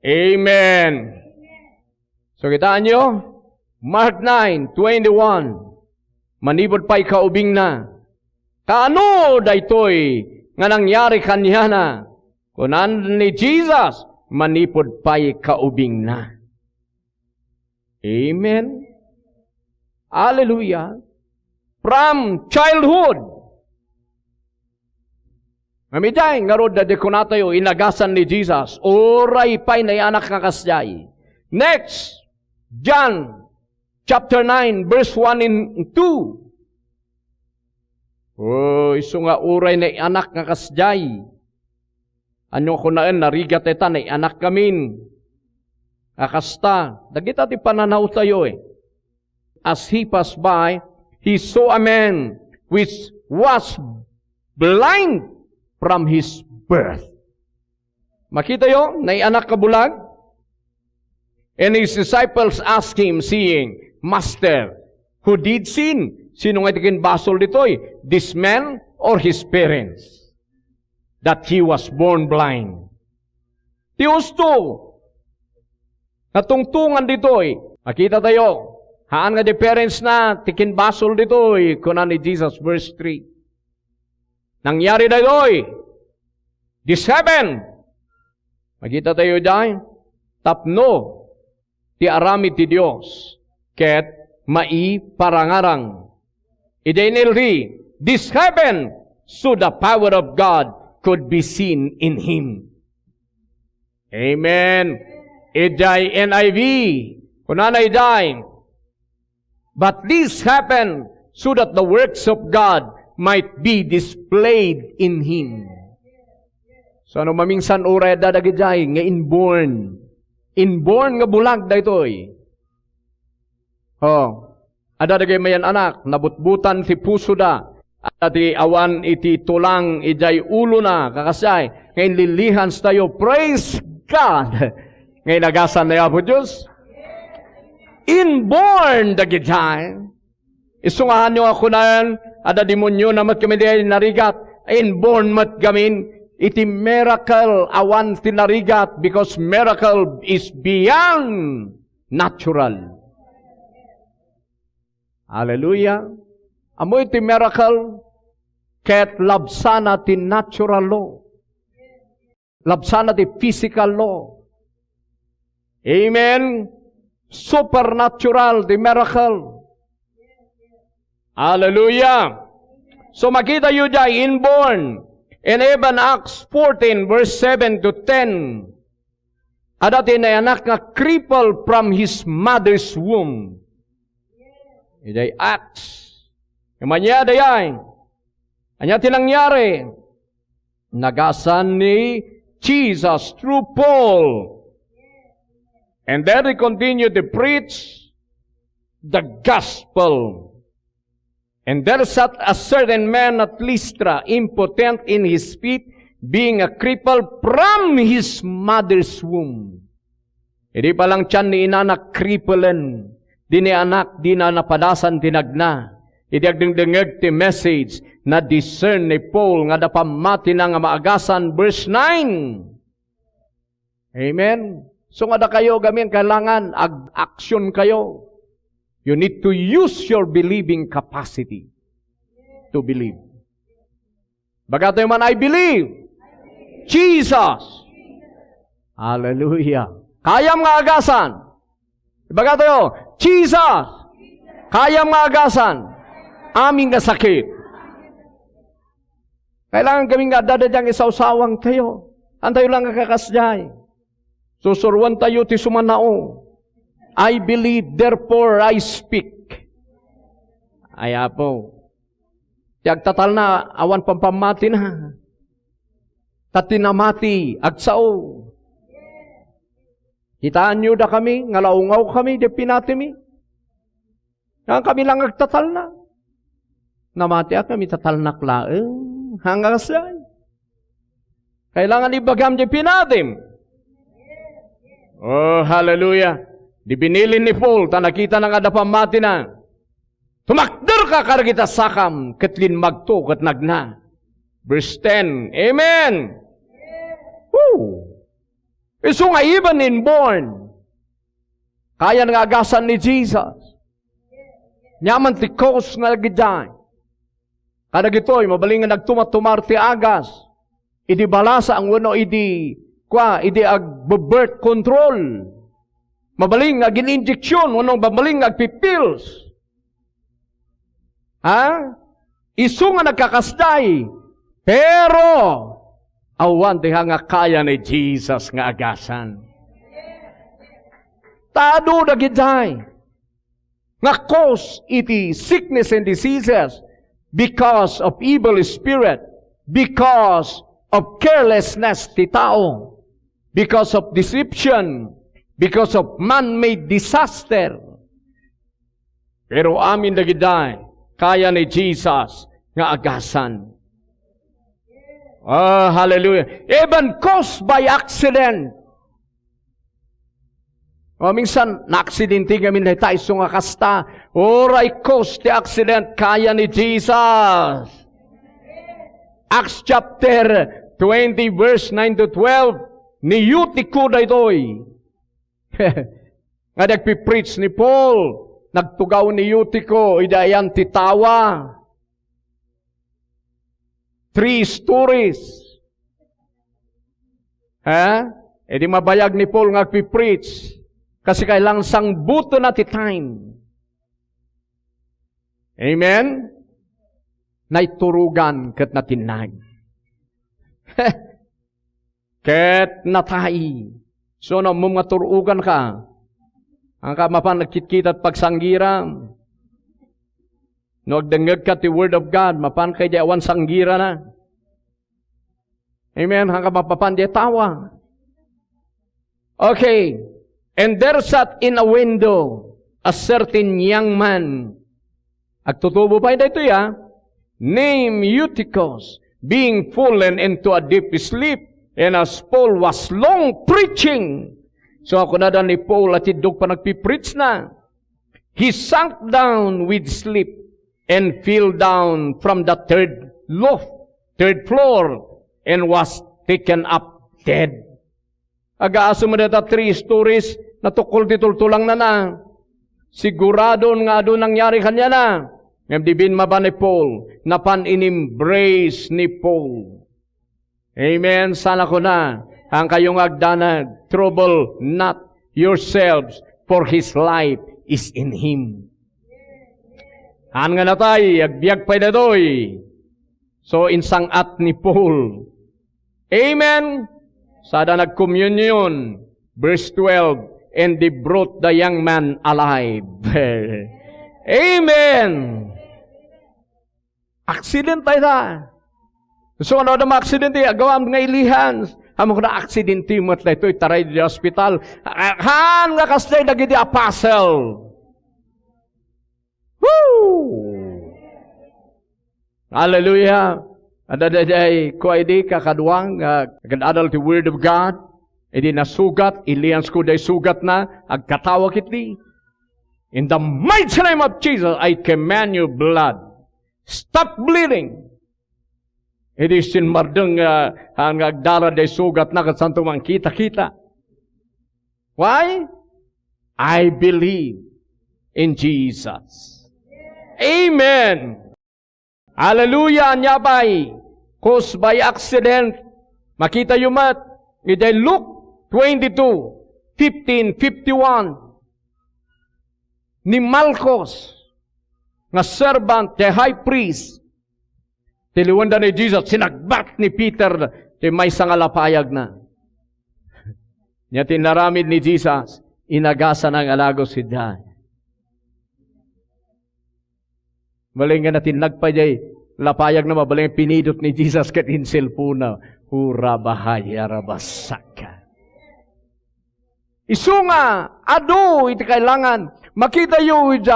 Amen. So, kitaenyo? Mark nine twenty-one. Manipud pay kaubingna. Kaano daytoy nga nangyari kaniana? Kunan ni Jesus, manipud pay kaubingna. Amen. Hallelujah. From childhood. Ngem idiay ngarud, daydi kunatayo, inagasan ni Jesus. Uray pay nay-anak nga kasdiay. Next, John chapter nine, verse one and two. Oh, isu nga uray nay-anak nga kasdiay. Ania kunaen, narigat dayta, nay-anak kamin. A kasta, dagita ti pananawtayo eh. As he passed by, he saw a man which was blind from his birth. Makitayo, nay-anak nga bulag? And his disciples asked him, saying, "Master, who did sin? Sino nga ti kinbasol ditoy? This man or his parents? That he was born blind?" Ti husto, natungtungan ditoy. Makita tayo, haan nga di parents na ti kinbasol ditoy, kuna ni Jesus, verse three. Nangyari daytoy. This happened. Makita tayo diay. Tapno ti aramid ti Dios ket maiparangarang. Idiay N L T, this happened so the power of God could be seen in him. Amen. Idiay N I V, kunana idiay, "But this happened so that the works of God might be displayed in him." So, ano mamingsan uray adda dagidiay nga inborn? Inborn nga bulag daytoy. Oh, adda dagiti mayan-anak, nabutbutan ti pusoda, adda ti awan iti tulang idiay ulona, kakasdiay, nga inlilihans tayo. Praise God! Nga inagasan ni Apo Dios. Inborn dagidiay. Isu nga haan nga kunaen, adda demoniona met kami diay narigat, inborn met gamin, iti miracle awan ti narigat, because miracle is beyond natural. Hallelujah. Ammo iti miracle, ket labsana ti natural law. Labsana ti physical law. Amen. Supernatural ti miracle. Hallelujah. So, makitayo diay inborn. And even Acts fourteen, verse seven to ten. Adda ti naanak nga cripple from his mother's womb. Idiay Acts. Ania diay? Ania ti nangyari? Naagasan ni Jesus through Paul. And then he continued to preach the gospel. And there sat a certain man at Lystra, impotent in his feet, being a cripple from his mother's womb. Idi pa lang tiyan ni inana, kripplen. Dina anak, dina napadasan ti nagna. Idi agdengdengngeg ti message, na-discern ni Paul nga adda pammatina nga maagasan. Verse nine. Amen. So, nga dakayo gamin, kailangan ag-action kayo. You need to use your believing capacity to believe. Ibagatayo man, "I believe." Jesus. Hallelujah. Kayam nga agasan. Ibagatayo, "Jesus. Kayam nga agasan. Amin nga sakit." Kailangan kami nga adda dayang isawsawang tayo. Antayo lang nga kakasdiay. Susuroan tayo ti sumanao. "I believe, therefore I speak." Ay, Apo. Ti agtatalna, awan pampammatina. Ta ti namati, agsao. Kitaenyo dakami, nga laungaw kami, di pinatimi. Nga kami lang agtatalna. Namatiak, kami tatalnak laeng. Hanggang saan? Kailangan ibagam di pinatim. Oh, hallelujah. Di binilin ni Paul, ta nakita na nga da pammatina. Tumakder ka karagita sakam, ket limmagto, ket nagna. Verse ten. Amen. Woo! Isu nga even inborn, kayan nga agasan ni Jesus. Nyaman ti cause nga nagidiay. Kadagitoy, mabalin nga nagtumatumar ti agas. Idi balasang wenno idi, kua, idi ag-birth control. Mabalin nga agin-injection wenno mabalin nga agpipills. Ha? Isu nga nagkakasdiay. Pero, awan ti ha nga kaya ni Jesus nga agasan. Ta adu dagidiay nga cause iti sickness and diseases because of evil spirit, because of carelessness ti tao, because of deception, because of man-made disaster. Pero amin dagidiay, kaya ni Jesus nga agasan. Ah, hallelujah. Even caused by accident. O, minsan, naaksidente ngamin dayta, isu nga kasta. Uray cause ti accident, kaya ni Jesus. Acts chapter twenty, verse nine to twelve, ni Eutico daytoy. Nga nagpipreach ni Paul, nagtugaw ni Eutico, idi ayan ti tawa. Three stories. Ha? E di mabayag ni Paul nga agpipreach. Kasi kailangan sangbutena ti time. Amen? Naiturugan ket natinnag. Ket natay. So, no, ammom nga tur-oganka, haanka mapan nagkitkita ti pagsanggiram. No agdengngegka ti Word of God, mapanka idi awan sanggirana. Amen? Haanka mapapan di tawa. Okay. And there sat in a window a certain young man. Agtutubo pay daytoy, ah. Named Eutychus, being fallen into a deep sleep, and as Paul was long preaching. So, kunada ni Paul, iti duk panagpipreach na. He sank down with sleep and fell down from the third loft, third floor, and was taken up dead. Agasem dayta three stories, natukkol ti tultulangnana. Siguradon nga adu nangyari kaniana. Ngem di bimmaba ni Paul, napan in-embrace ni Paul. Amen. Sana kuna, haankayo nga agdanag, "Trouble not yourselves, for his life is in him." Haan nga natay, agbiag pay daytoy. So, insang-at ni Paul. Amen. Sada nagkomunion, verse twelve, "And they brought the young man alive." Amen. Accident dayta. So, ano da maaksidente? Agawam nga ilihan. Amo na aksidente met daytoy, taray di hospital. Ah, haan nga kasdiay dagiti apostle. Woo! Hallelujah! Adda daydiay kua idi kakadua nga agad-adal ti Word of God. Idi nasugat, ilians ko day sugatna, agkatawa ketdi. In the mighty name of Jesus, I command you, blood, stop bleeding. Idi simmardeng nga, ah, nga agdara day sugatna ket santo mangkita-kita. Why? I believe in Jesus. Amen. Hallelujah. Ania pay? Caused by accident. Makitayo met idiay Luke twenty-two, fifteen, fifty-one. Ni Malchus, nga servant ti high priest, tiliwenda ni Jesus, sinagbat ni Peter ti maysa nga lapayagna. Nia ti inaramid ni Jesus, inagasana nga lagus sida. Mabalin nga natinnag pay jay lapayagna, mabalin pinidot ni Jesus ket inselpona. Hura bahaya rabasaka. Isu nga adu iti kailangan. Makitayo iti,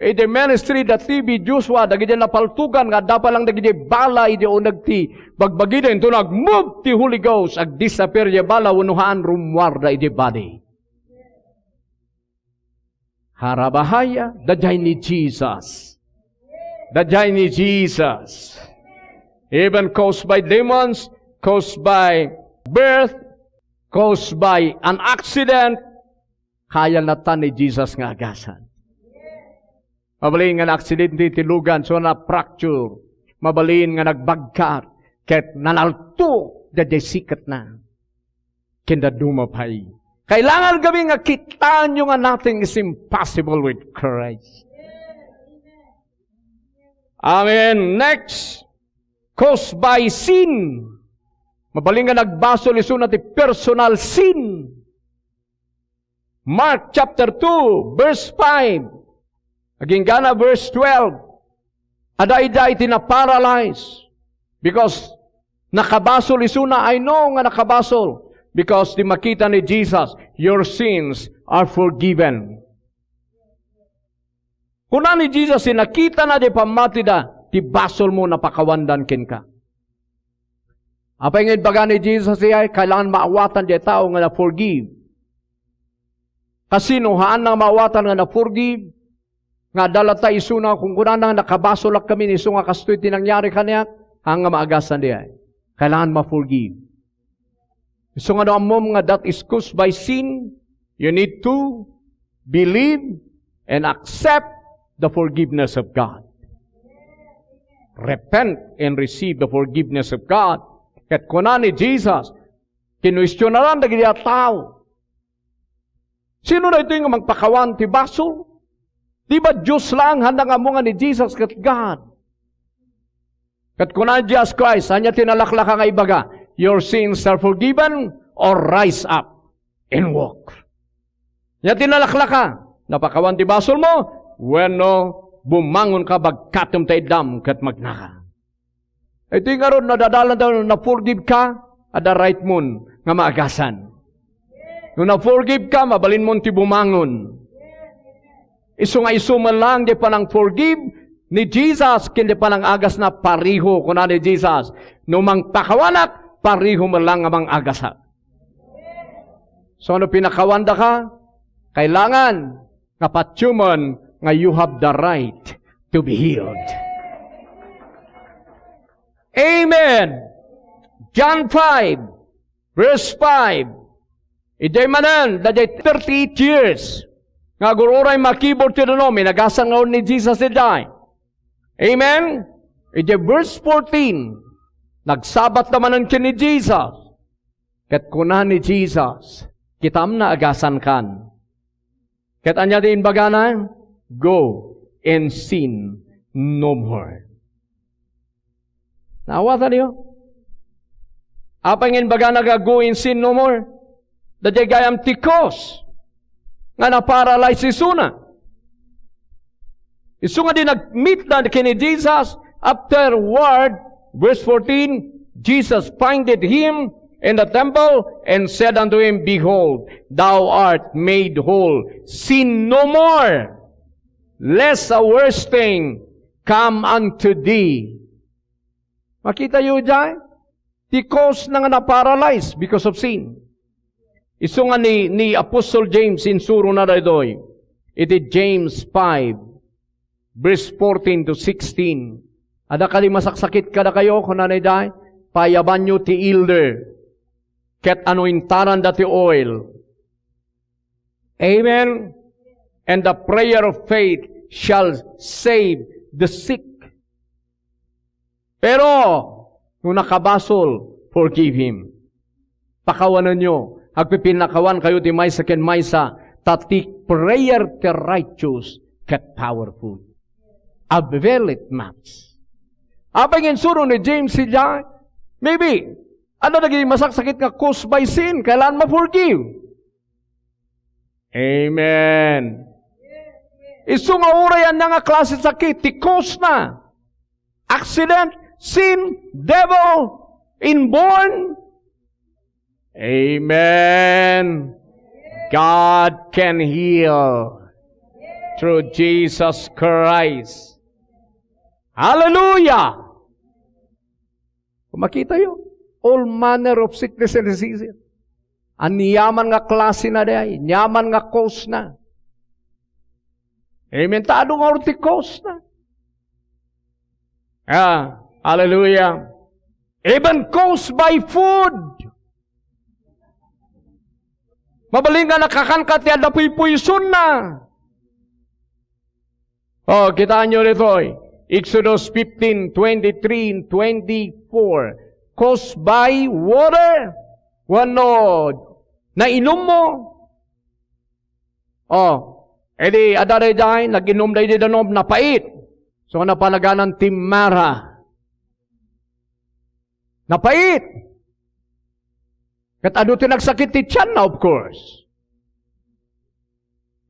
iti ministry da T B Joshua, dagiti napaltugan nga adda pa lang dagiti bala iti uneg ti bagbagida, inton nag-move ti Holy Ghost, ag-disappear iti bala wenno haan rummuarda iti body. Harabahaya, daydiay ni Jesus. Daydiay ni Jesus. Even caused by demons, caused by birth, caused by an accident, kayana ta ni Jesus nga agasan. Mabalin nga naaksidente ti lugan, so na-fracture. Mabalin nga nagbagkat, ket nanalto daydiay siketna. Ken dadduma pay. Kailangan kami nga kitaenyo nga nothing is impossible with Christ. Amen. Next, caused by sin. Mabalin nga nagbasol isuna ti personal sin. Mark chapter two, verse five. Agingga na verse twelve. Adda ida iti na-paralyze because nakabasol isuna. I know nga nakabasol because di makita ni Jesus, "Your sins are forgiven." Kuna ni Jesus, nakitana di pammatida, ti basolmo napakawandan kenka. Apay nga imbaga ni Jesus, iyay, kailangan maawatan di tao nga na-forgive. Kasino, haan nga maawatan nga na-forgive? Nga adda latta isuna, kunkunana nga nakabasolak kami, isu nga kastoy ti nangyari kaniak, haan nga maagasan diay. Kailangan ma-forgive. Isu nga no ammom nga that is caused by sin, you need to believe and accept the forgiveness of God. Repent and receive the forgiveness of God. Ket kuna ni Jesus, kinuestionaran dagiti a tao, "Sino daytoy nga mangpakawan ti basol? Di ba Dios laeng?" Haan nga ammo nga ni Jesus ket God. Ket kuna ni Jesus Christ, ania ti nalaklaka nga ibaga? "Your sins are forgiven," or "Rise up and walk." Ania ti nalaklaka? Napakawan ti basolmo? Wenno, bumangonka, bagkatem ta iddam ket magnaka. Iti ngarud, no adda dalan ta, no na-forgive ka, adda right mon nga maagasan. No na-forgive ka, mabalin mon ti bumangon. Isu nga isu met lang di panang-forgive ni Jesus ken di panang-agasna, pareho, kuna ni Jesus, "No mangpakawanak, pareho met lang nga mang-agasak." So, no pinakawanda ka, kailangan nga patiemen nga you have the right to be healed. Amen. John five, verse five. Idiay manen, daydiay thirty-eight years nga agur-uray makibur ti danum, inagasan ngarud ni Jesus idiay. Amen? Idiay verse fourteen, nagsabat da manen ken ni Jesus. Ket kuna ni Jesus, "Kitam, naagasankan." Ket ania ti imbagana? "Go and sin no more." Naawataniyo? Apay nga imbagana nga, "Go and sin no more"? Daydiay gayam ti cause nga naparalyze isuna. Isu nga idi nagmeet da ken ni Jesus, afterward, verse fourteen, Jesus findeth him in the temple and said unto him, "Behold, thou art made whole. Sin no more, lest a worse thing come unto thee." Makitayo diay? Ti cause na nga naparalyze because of sin. Isu nga ni, ni Apostle James, insurona daytoy. Iti James five, verse fourteen to sixteen. Adda kadi masaksakit kadakayo, kunana idiay, "Payabanyo ti elder, ket anointaranda ti oil." Amen? "And the prayer of faith shall save the sick." Pero, no nakabasol, forgive him. Pakawanenyo, agpipinnakawankayo ti maysa ken maysa, ta ti prayer ti righteous ket powerful. Avail it much. Apay nga insuro ni James idiay, maybe, adda dagiti masaksakit nga caused by sin, kailangan ma-forgive. Amen. Isu nga uray ania nga klase sakit, ti cause na. Accident, sin, devil, inborn. Amen. God can heal through Jesus Christ. Hallelujah. Kung makitayo, all manner of sickness and diseases. Aniaman nga klase na diay, aniaman nga cause na. Amen. Ta adu nga ti cause na. Ah, hallelujah. Even caused by food. Mabalin nga nakakanka ti adda puypuyson na. Oh, kitaenyo ditoy. Exodus fifteen, twenty-three and twenty-four. Caused by water. Wenno, nainummo. Oh, edi, adda daydiay, nag-inum daydi danum, napait. So, napanaganan ti Mara. Napait. Ket adu ti nagsakit ti tianna, of course.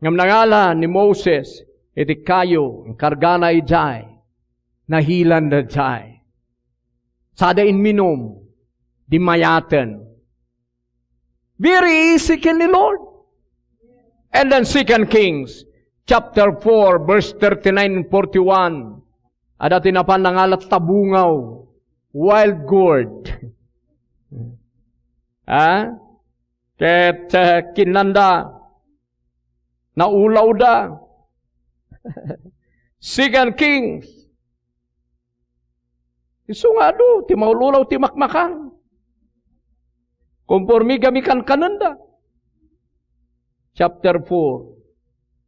Ngem nangala ni Moses iti kayo, inkargana idiay, nahilanda idiay. Sada imminum, di mayaten. Very easy ken ni Lord. And then Second Kings chapter four, verse thirty-nine and forty-one. Adda ti napan nangala tabungaw, wild gourd. Ha? Ket, eh, kinnanda, naulawda. Second Kings. Isu nga adu, ti maululaw ti makmakan. Konforme kami kankanenda. Chapter four,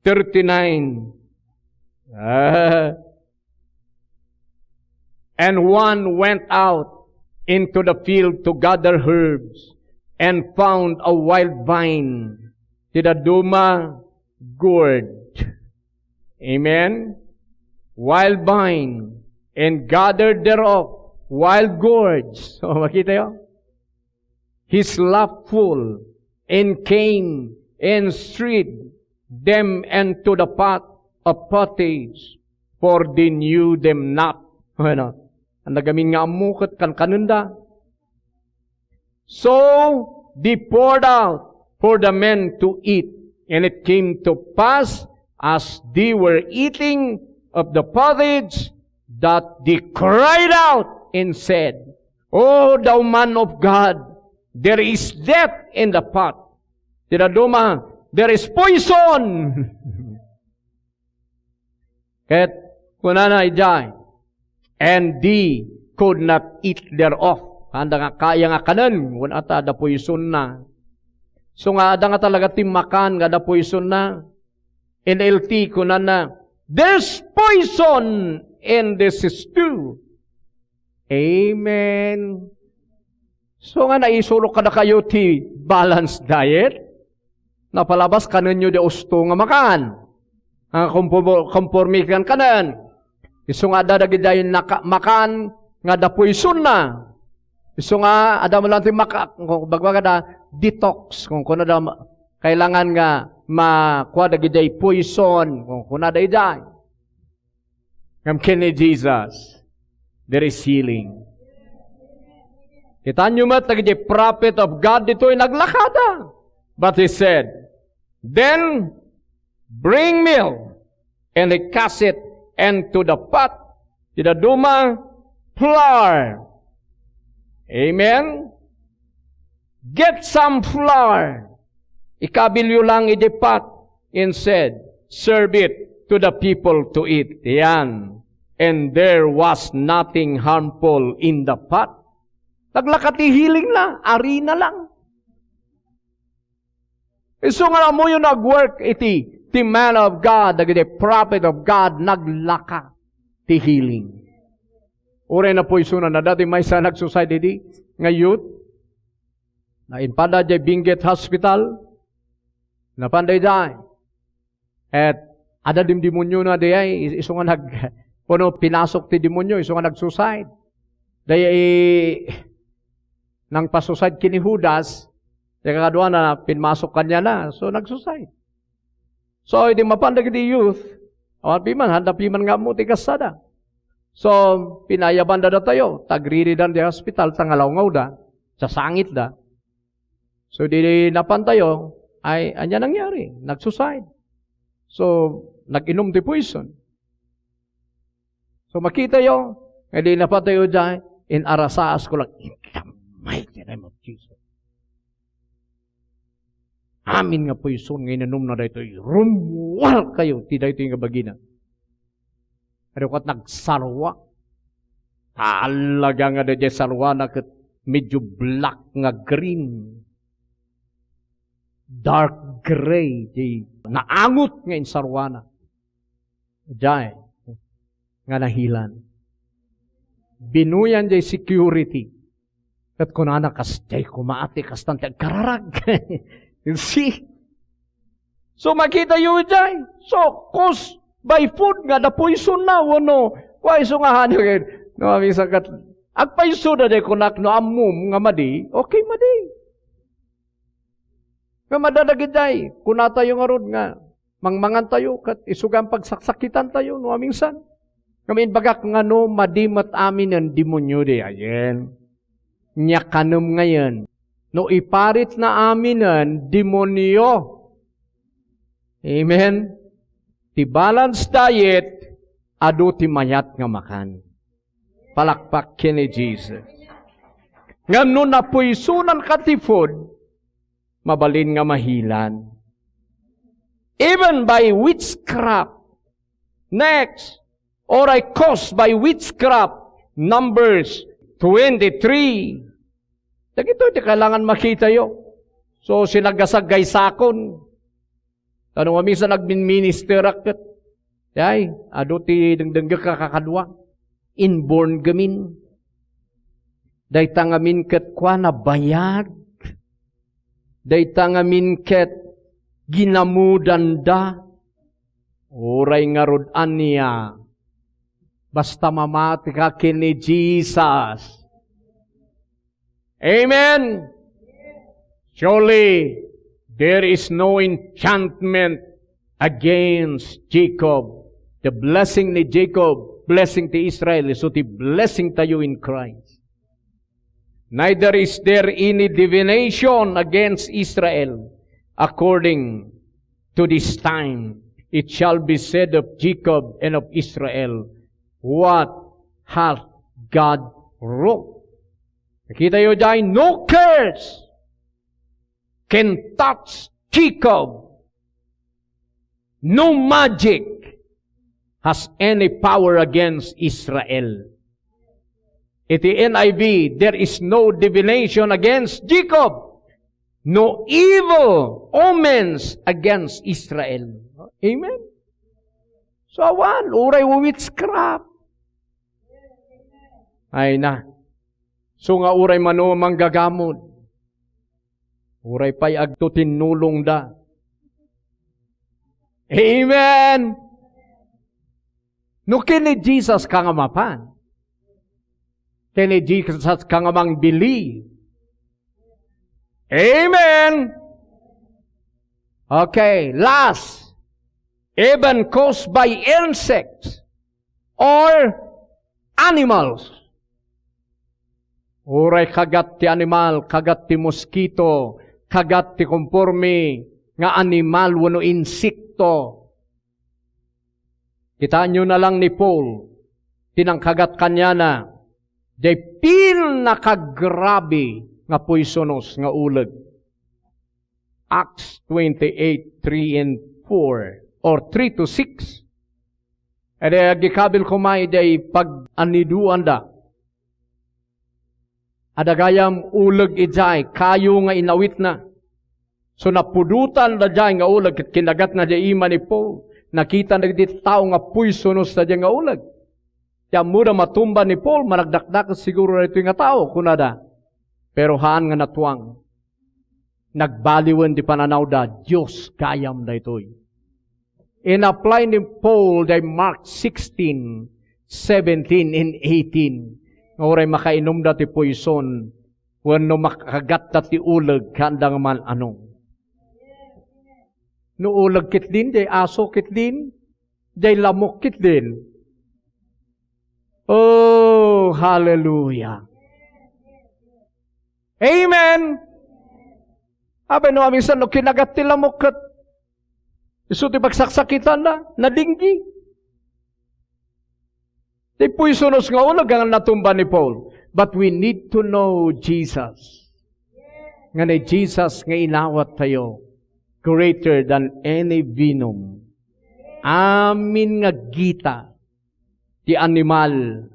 thirty-nine. Ah. And one went out into the field to gather herbs and found a wild vine. Ti dadduma, gourd. Amen? Wild vine, and gathered thereof wild gourds. So, makita yo? His lap full, and came and strewed them into the pot of pottage, for they knew them not. Ano? Ang nagamin nga ammo ket kankanenda. So they poured out for the men to eat. And it came to pass, as they were eating of the pottage, that they cried out and said, "O thou man of God, there is death in the pot." Ti dadduma, "There is poison." Ket kunana idiay, "And they could not eat thereof." Kaanda nga kaya nga kanen, wen ata adda poisonna. So nga adda nga talaga ti makan nga adda poisonna. N L T kunana, "There's poison in this stew." Amen. So nga naisurok kadakayo ti balanced diet, napalabas kanenyo di usto nga makan. Nga kompo-, komporme kan kanen. Isu nga adda dagidiay naka-, makan nga adda poisonna. Isu nga adda met laeng ti maka-, kung bagbagada, detox. Kung kunada, kailangan nga makua dagidiay poison. Kung kunada idiay. Ngem ken ni Jesus, there is healing. Kitaenyo met dagiti prophet of God ditoy naglakada. But he said, "Then bring meal." And he cast it into the pot. Iti dadduma, flour. Amen? Get some flour. Ikabilyo lang iti pot and said, "Serve it to the people to eat." Yan. And there was nothing harmful in the pot. Naglaka ti healing na, arina lang. Isu nga ammoyo nagwork iti, ti man of God, dagiti prophet of God, naglaka ti healing. Uray napoisonan na dati maysa nag-suicide idi nga youth. Naimpada diay Benguet Hospital. Napan daydiay. Et adda dimdemoniona diay, is-, isu nga nag-, puno pinasok ti demonio, isu nga nag-suicide. Diay, nangpa-suicide ken ni Judas, diay kakaduana, pinmasok kaniana, so nag-suicide. So, idi mapan dagiti youth, awan piman, haanda piman nga ammo ti kasada. So, pinayabanda datayo, tagriridan diay hospital, ta ngalaw-ngawda, sasangitda. So, di napantayo, ay, ania nangyari? Nag-suicide. So, nag-inom ti poison. So, makitayo, nga di napantayo diay, inarasaas ko lang, "In the mighty name of Jesus. Amin nga poison nga inanumna daytoy, rummuar kayo ti daytoy nga bagina." Pero ket nagsarwa. Talaga nga daydiay sarwana ket medyo black nga green. Dark gray, di naangot nga insarwana. Diay, nga nahilan. Binuyan diay security. Ket kunana, "Kasdiay koma ti kastan ti agkararag." You see? So, makitayo diay. So, cause by food nga, da poison na, wano, kua isu nga hanag. No, amin sa kat-, agpaiso da diay kunak, no, ammom nga madi, okay, madi. Nga madadagit diay, kunatayo ngarud nga, mangmangantayo, ket isugan pagsaksakitantayo, no, aminsan. Ngem imbagak nga no, madi met aminen demonio diay, ayen. Nia kanem ngayen. No iparitna aminen, demonio. Amen? Ti balance diet, adu ti mayat nga makan. Palakpak ken ni Jesus. Ngem no napuisonan ka ti food, mabalin nga mahilan. Even by witchcraft. Next, or I caused by witchcraft. Numbers twenty-three. Dagitoy ti kailangan makitayo. So, sinagasagaysakon. Ta no, amin sa nagminministerak ket, ay, adu ti dengdenggek a kakadua. Inborn gamin. Dayta ngamin ket kuana bayag. Dayta ngamin ket ginamudanda. Uray ngarud ania. Basta mamati ka ken ni Jesus. Amen. Surely, there is no enchantment against Jacob. The blessing ni Jacob, blessing ti Israel, isu ti blessing tayo in Christ. Neither is there any divination against Israel. According to this time, it shall be said of Jacob and of Israel, "What hath God wrought?" Nakita yo diay, no curse can touch Jacob. No magic has any power against Israel. Iti N I V, "There is no divination against Jacob, no evil omens against Israel." Amen? So, awan, uray witchcraft. Ay na. So nga uray mano manggagamot. Uray pay agto tinnulongda. Amen! No ken ni Jesus ka nga mapan, ken ni Jesus ka nga mangbilin. Amen! Okay, last. Even caused by insects or animals. Uray kagat ti animal, kagat ti mosquito, kagat ti konporme nga animal wenno insekto. Kitaenyo na lang ni Paul, ti nangkagat kaniana, diay pinakagrabe nga poisonos nga uleg. Acts twenty-eight, three and four, or three to six. Idi agikabil koma idiay pag-aniduanda. Adda gayam uleg idiay, kayo nga inawitna. So, napudotan daydiay nga uleg, ket kinagatna diay ima ni Paul. Nakita dagiti tao nga poisonos daydiay nga uleg. Ti ammoda matumba ni Paul, managdakdakes siguro daytoy nga tao, kunada. Pero haan nga natuang. Nagbaliwen ti pananawda, Dios gayam daytoy. In-apply ni Paul diay Mark sixteen, seventeen and eighteen. Nga uray makainumda ti poison, wenno makagatta ti uleg, kaanda nga man-anong. No uleg ketdin, diay aso ketdin, diay lamok ketdin. Oh, hallelujah. Amen. Apay no, aminsan no kinagat ti lamok ket isu ti pagsaksakitanna, nadinggi. Ti poisonos nga uleg nga natumba ni Paul. But we need to know Jesus. Nga ni Jesus nga inawat tayo, greater than any venom. Amin nga gita ti animal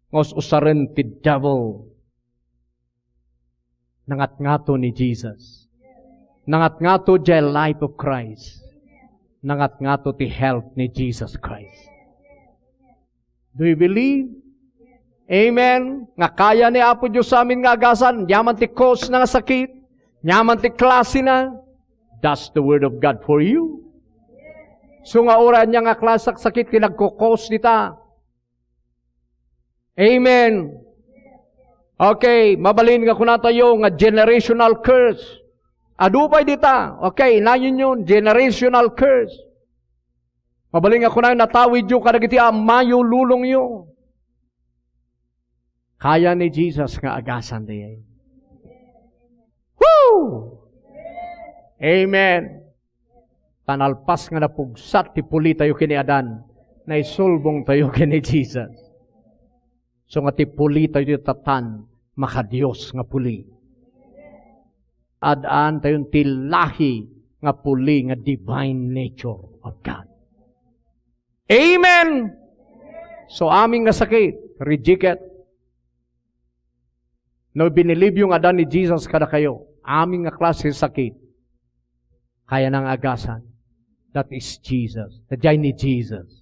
nga us-usaren ti devil. Nangatngato ni Jesus. Nangatngato diay life of Christ. Nangatngato ti health ni Jesus Christ. Do you believe? Amen. Nga kaya ni Apo Dios amin nga agasan, ania man ti cause na nga sakit, ania man ti klase na, that's the word of God for you. So nga uray ania nga klase a sakit ti nagko-cause dita. Amen. Okay, mabalin nga kunatayo nga generational curse. Adu pay dita. Okay, inayonyo, generational curse. Mabalin nga kunayo, natawidyo kadagiti ammayo, lulongyo. Kaya ni Jesus nga agasan diay. Woo! Amen. Ta nalpas nga napugsat ti pulitayo ken ni Adan, naisulbongtayo ken ni Jesus. So nga ti pulitayo ti tatan, makadios nga puli. Ad-aantayon ti lahi nga puli nga divine nature of God. Amen! So, amin nga sakit, reject it. No, binilibyo nga ada ni Jesus kadakayo, amin nga klase sakit, kaya nang agasan. That is Jesus. Daydiay ni Jesus.